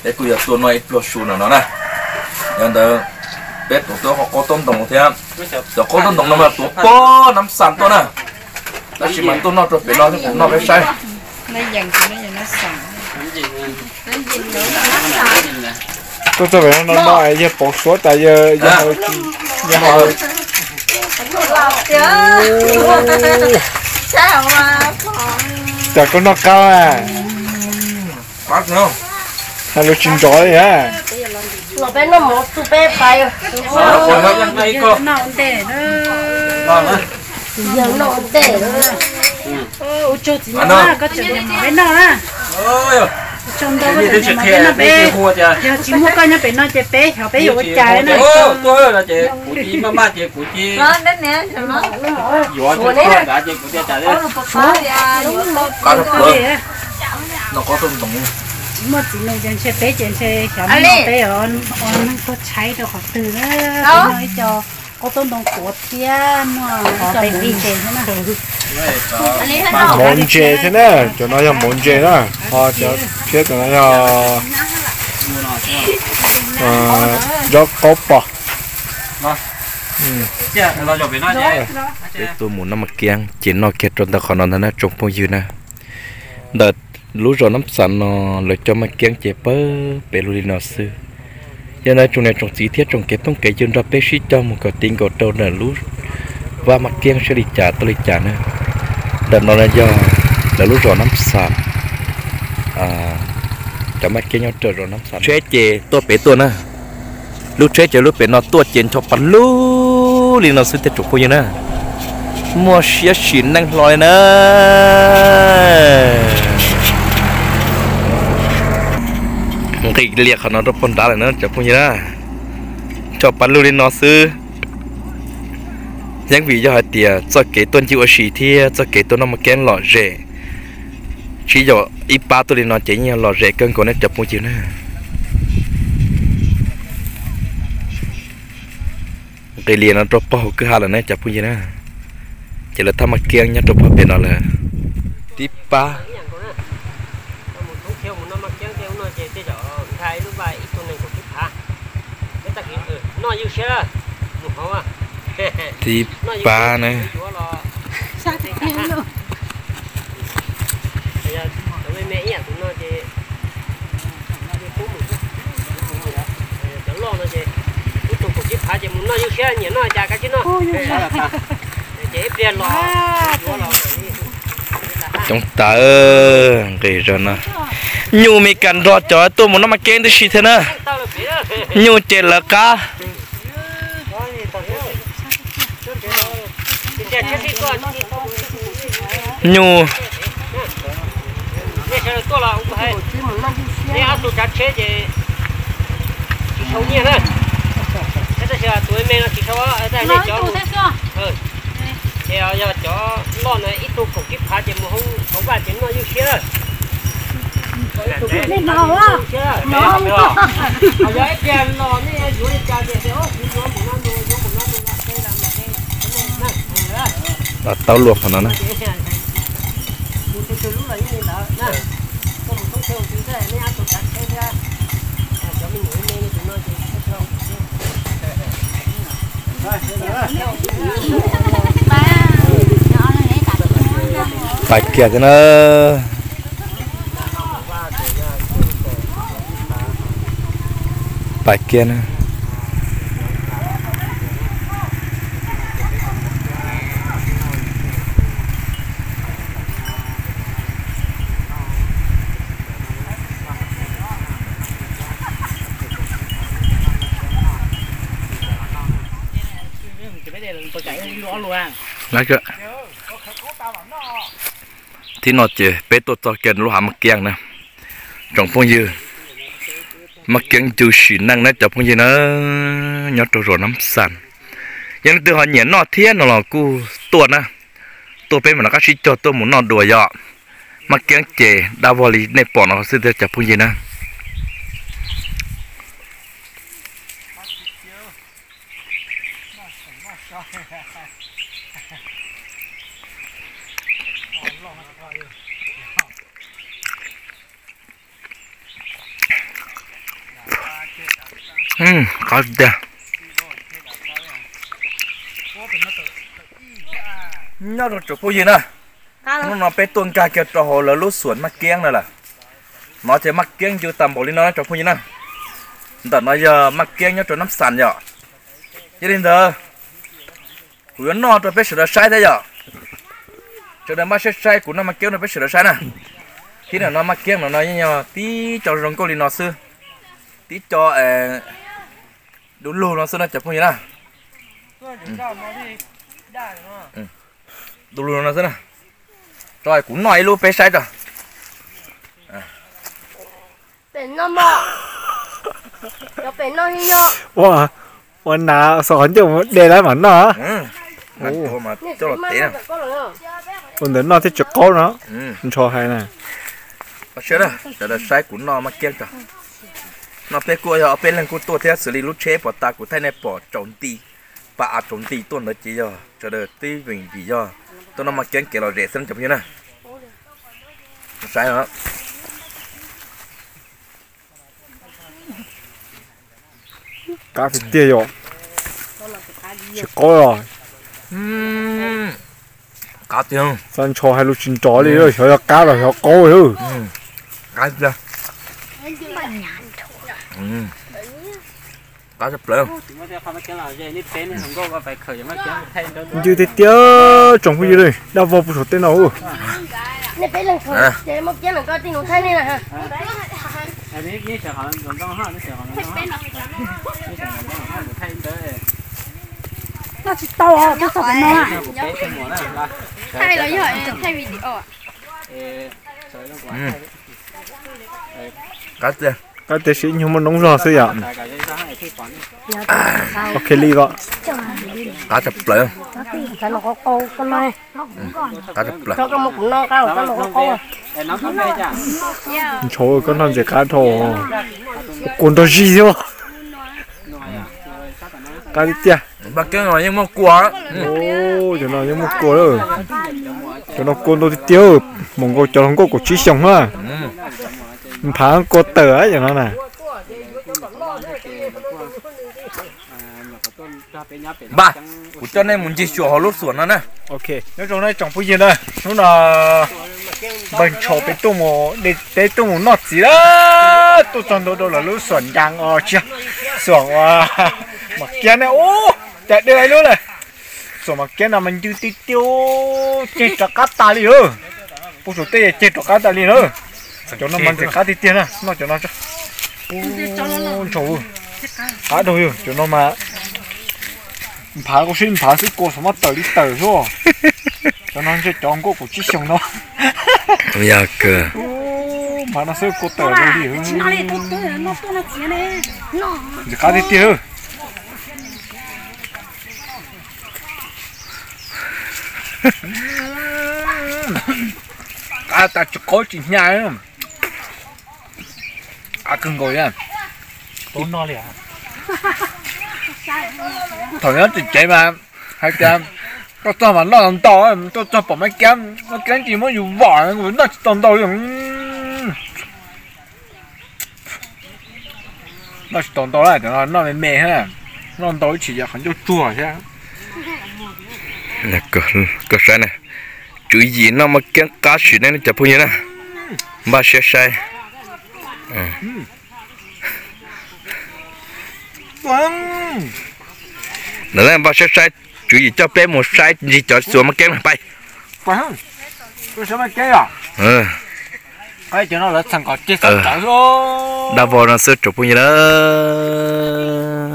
peb kuj yog tuaj noj ib pluag su ntawm no na. Yog ntawd peb tuaj tuaj qaub taub ntoos thiab, cov qaub taub ntoos no mas tuav pog Nab Xas tuaj na, tab sis mas tuaj noj rau pem no thiab, noj peb saib. Tuaj txog pem no no yawg Pov Suav tas yawg, yawg, cas koj noj qab a? Hais lus tsis nrov li a. Los peb noj mov xwb peb pais. Yawg noj ua ntej. Ua tsaug txiv no, koj tseem nyob peb noj na. Ua tsaug ntau, koj tseem nyob peb noj, peb, yog tsis muaj koj nyob pem no ces peb xyov peb yuav ua cas na. Tsis muaj txiv nus ces ntshe peb ces ntshe xyov peb, peb ua neeg tuag tshaib rau qhov twg na. Peb noj ib co qaub taub ntoo tuav thiab noj ib co mov ntses thiab na. Mov ntses thiab na, cov no yog mov ntses na, ho cov thiab cov no yog zaub qaub pos. Peb tuaj mus noj maj kiab ces noj kiag rau ntawm qhov no ntag na tsoom phooj ywg na. Ntawm lub zos Nab Xas no lawv cov maj kiab ces pawg pes lug li no xwb. Yog ntawd tsoom niam tsoom txiv thiab tsoom kev phooj kev ywg nrog peb sib cog mus kom ti nkaus rau ntawm lub vaj maj kiab saib li cas tuaj li cas na. Ntawm no yog lawv lub zos Nab Xas, cov maj kiab nyob rau zos Nab Xas. Tsheb ces tuaj pem tuaj na, lub tsheb ces lub pem no tuaj ces ncho pas lug li no xwb thiab tsoom phooj ywg na. Muaj siab sim neej hlo li na. Nqis lias qhov no rau pog nrad lawm na cov phooj ywg na. Ncho pas lug li no xwb. Yeej vim yog hais tias txoj kev tuaj ncig ua si thiab txoj kev tuaj noj maj kiab lom zem, tsis yog ib pab tuaj li no ces yeej yog lom zem kawg nkaus ne cov phooj ywg na. Nqis lias no rau pog hauv kwj ha lawm ne cov phooj ywg na. Ces lawv thaj maj kiab nyob rau pog pem no lawm. Tib pab. Tib pab na. Coob tas, nqis zog no. Nyuj Mes Kas nrog cov tuaj mus noj maj kiab tib si thiab na. Nyuj ces lawv qab. Nyuj. Yog cov loj na ib tug kaum tsib phav ces mus hauv vaj ces noj ywj siab. Los taub luaj qhov no na. Pais kiag thiab na. Pais kiag na. Thib no ces peb tuaj txog kiag lub hav maj kiab na, tsoom phooj ywg. Maj kiab ncw sim neej na cov phooj ywg na, nyob rau zos Nab Xas. Yog leej twg ho nyiam noj thiab no los kuj tuaj na, tuaj peb mam rov qab sib cog tuaj mus noj dua yom. Maj kiab ces dab vog li nej pom no xwb thiab cov phooj ywg na. Qab tiag. Nyob rau tsoom phooj ywg na, hnub no peb tuaj nkag kiag rau hauv lawv lub xuam maj kiab no lawm. No ces maj kiab ncw tag npaum li no tsoom phooj ywg na. Ntawm no yog maj kiab nyob rau Nab Xas yom. Yog li ntawd kuv yuav noj rau peb sawv daws saib thiab yom. Sawv daws npaj siab saib kuv noj maj kiab rau peb sawv daws saib na. Thib no maj kiab no no yeej yog tib co zoo nkauj li no xwb, tib co du lug no xwb no cov phooj ywg na. Du lug no xwb na. Tso kuv noj ib lub peb saib tso. Ua, ua nas xo qhov ncauj de lawm mam noj. Ua ntawd noj thiaj tsis qaub no. Ntsho hais na. Sawv daws saib kuv noj maj kiab tso. No peb kuj yog ob peb leeg kuj tuaj thiab xws li lub tsheb pom tas kuv thaij nej pom tsaus nti, pa av tsaus nti tuaj ntawd ces yog sawv daws twb vim vim yog tuaj noj maj kiab kev lom zem xwb cov phooj ywg na. Saib os. Qab tiag tiag yom. Tsis qaub os. Qab tiag. Xav ntsho hais lus tsis nrov li, xyov yog qab los xyov qaub. Qab tiag. Qab tshaj plaws. Ncw tiag tiag tsoom phooj ywg, dab vog puag saum tej no. Noj tsis tau, tuaj txog pem no. Thaij los yog thaij video. Qab tiag, siv ib nyuag muaj noob zog xwb yom. Ok li ko. Qab tshaj plaws. Qab tshaj plaws. Ntshauv koj noj ntses qab dhau. Kua nrog zig thiab. Qab tiag tiag. Yeej muaj kua. Cov no yeej muaj kua lawm. Cov no kua ntau tiag tiag, mus nkaus cov hluas nkauj kaum tsib xyoos na. Nphav kua tawm cov no na. Npaj, kuv coj nej mus ncig xyuas hauv lub xuam no na. Nyob zoo na tsoom phooj ywg na, hnub no npawg Ntshaus peb tuaj mus, peb tuaj mus noj txiv lawm, tuaj txog ntua rau lawv lub xuam ncas os, tsis, xuam uas Mam Kiab ne, ub, cas dej ib lub lawm. Xuam Mam Kiab no mas ncw tiag tiag, ceg rov qab tas li lawm. Puag saum tej ceg rov qab tas li na. Cov no mas ntxim qab tiag tiag na, noj cov no tso. Ntshaus, qab dhau yog cov no mas. Nphav kua sib nphav xwb, kua xav muab tawm li tawm xwb. Cov no ntshe cov nkauj kaum tsib xyoos no. Nphav no xwb kua tawm li. Ntxim qab tiag tiag. Qab tas tsis qaub tsis hnyav. Qab kawg nkaus li. Thaum nyob tsev tsev mas hais tias tuaj txog mas noj ntau, tuaj txog pom Mab Kiab, Mab Kiab tsis muab yus vom, noj tsis tau ntau li. Noj tsis tau ntau lawm, cov no noj me me thiab, noj ntau ib tsis yog qhov ncauj tsuag thiab. Koj saib na, tswv yim noj Mab Kiab qab sim neej cov phooj ywg na, npaj siab saib. Ntawd npaj siab saib, tswv yim coj peb mus saib ncig cov xuas Mab Kiab na pais. Dab vog no xwb tsoom phooj ywg na.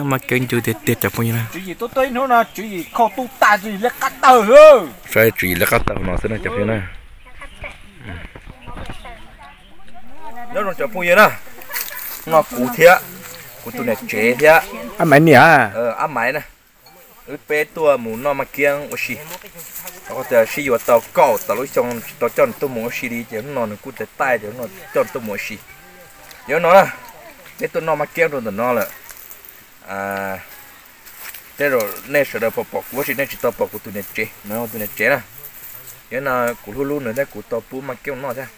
Maj Keeb ncw tiag tiag cov phooj ywg na. Tswv Yim tuaj tuaj ib hnub no Tswv Yim khau tuj tas Tswv Yim liab qab tawg. Tswv Yim liab qab tawg no xwb na cov phooj ywg na. Nyob zoo cov phooj ywg na, no kuv thiab kuv tus niam tsev thiab Ab Maiv niam, Ab Maiv na, wb peb tuaj mus noj Maj Keeb ua si. Qhov tias sib yuav tau kaum tawm lub xyoo tsis tau coj nws tuaj mus ua si li ces hnub no nws kuj tais taij ces hnub no coj nws tuaj mus ua si. Ces hnub no na, peb tuaj noj Maj Keeb rau ntawm no lawm. Tej zaum nej sawv daws pom pom kuv tab sis nej tsis tau pom kuv tus niam tsev, no tus niam tsev na. Yog no kuv hlub hlub nws thiab kuv tau pub Maj Keeb noj thiab.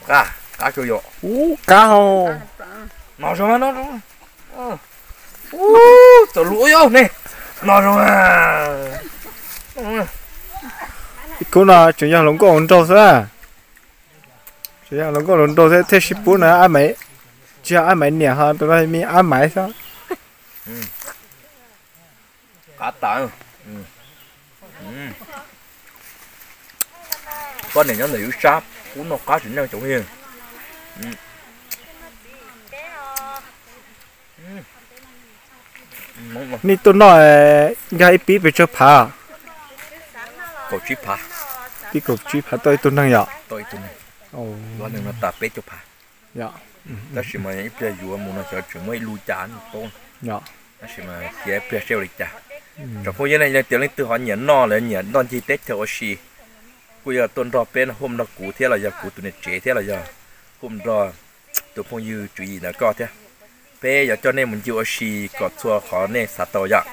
Qab, qab kawg yom. Ub, qab hau. No zoo, no zoo. Ub, txawm lus yom ne. No zoo. Ib khub no tseem yog hluas nkauj hluas nraug xwb. Tseem yog hluas nkauj hluas nraug thiab thiaj sib pub na Ab Maiv, tsis yog Ab Maiv niam ho tus no me Ab Maiv xwb. Qab tas. Poj niam nyob ntawm yus sab, kub noj qab tsis neej cov phooj ywg. Nej tuaj noj nkag ib pib pes tsawg phav? Kaum tsib phav. Pib kaum tsib phav tau ib tug neeg yom? Tau ib tug neeg. Ob leeg no tas peb caug phav. Tab sis mas ib pliag yuav mus no xyov tseem muaj ib lub cas paub. Tab sis mas cia ib pliag seb ua li cas. Tsoom phooj ywg ne, yog tias leej twg ho nyiam noj lawv nyiam ntoj ncig teb chaws ua si, kuj yog tuaj nrog peb no, hu nrog kuv thiab los yog kuv tus niam tsev thiab los yog hu nrog tus phooj ywg Tswv Yim ntawd koj thiab. Peb yuav coj nej mus ncig ua si kom txhua qhov nej xav tau yom.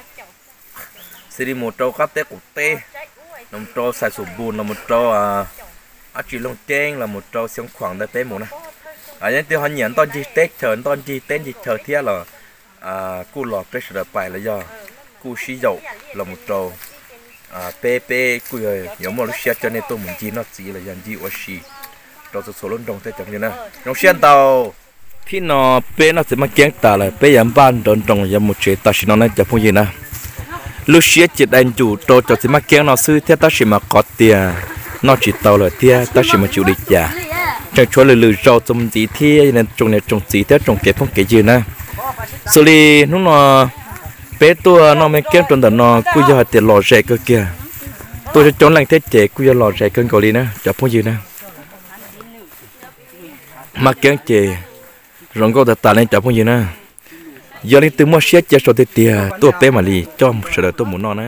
Xws li mus rau qab teb qaum teb, los mus rau Xais Xus Npus, los mus rau dab tsi Looj Ceeb, los mus rau Xyoob Khuam ntawd peb mus na. Yog leej twg ho nyiam ntoj ncig teb chaws, ntoj ncig teb ncig chaw thiab los kuj los peb sawv daws pais los yog kuj sib yaum los mus rau peb, peb kuj yuav muaj lub siab coj nej tuaj mus ncig noj txiv los yog ncig ua si rau txhua txhua lub nroog thiab cov phooj ywg na. Zoo siab ntau. Thib no peb noj txiv Maj Keeb tas lawm peb yuav npaj nrov nroos yuav mus tsev tam sim no na cov phooj ywg na. Lub siab ces dai ncus rau cov txiv Maj Keeb no xwb thiab tab sis mas qhov tias noj tsis tau lawm thiab tab sis mas tsis ua li cas. Tseem tshuav lwm lwm zaus txuas mus ntxiv thiab tsoom niam tsoom txiv thiab tsoom kev phooj kev ywg na. Xws li hnub no peb tuaj noj Maj Keeb rau ntawm no kuj yog hais tias lom zem kawg kiag. Tuaj coob coob leej thiab ces kuj yog lom zem kawg nkaus li na cov phooj ywg na. Maj Keeb ces zoo nkauj tag tas li cov phooj ywg na. Yog leej twg muaj siab cia sau tiag tiag tuaj peb mam li coj sawv daws tuaj mus noj na.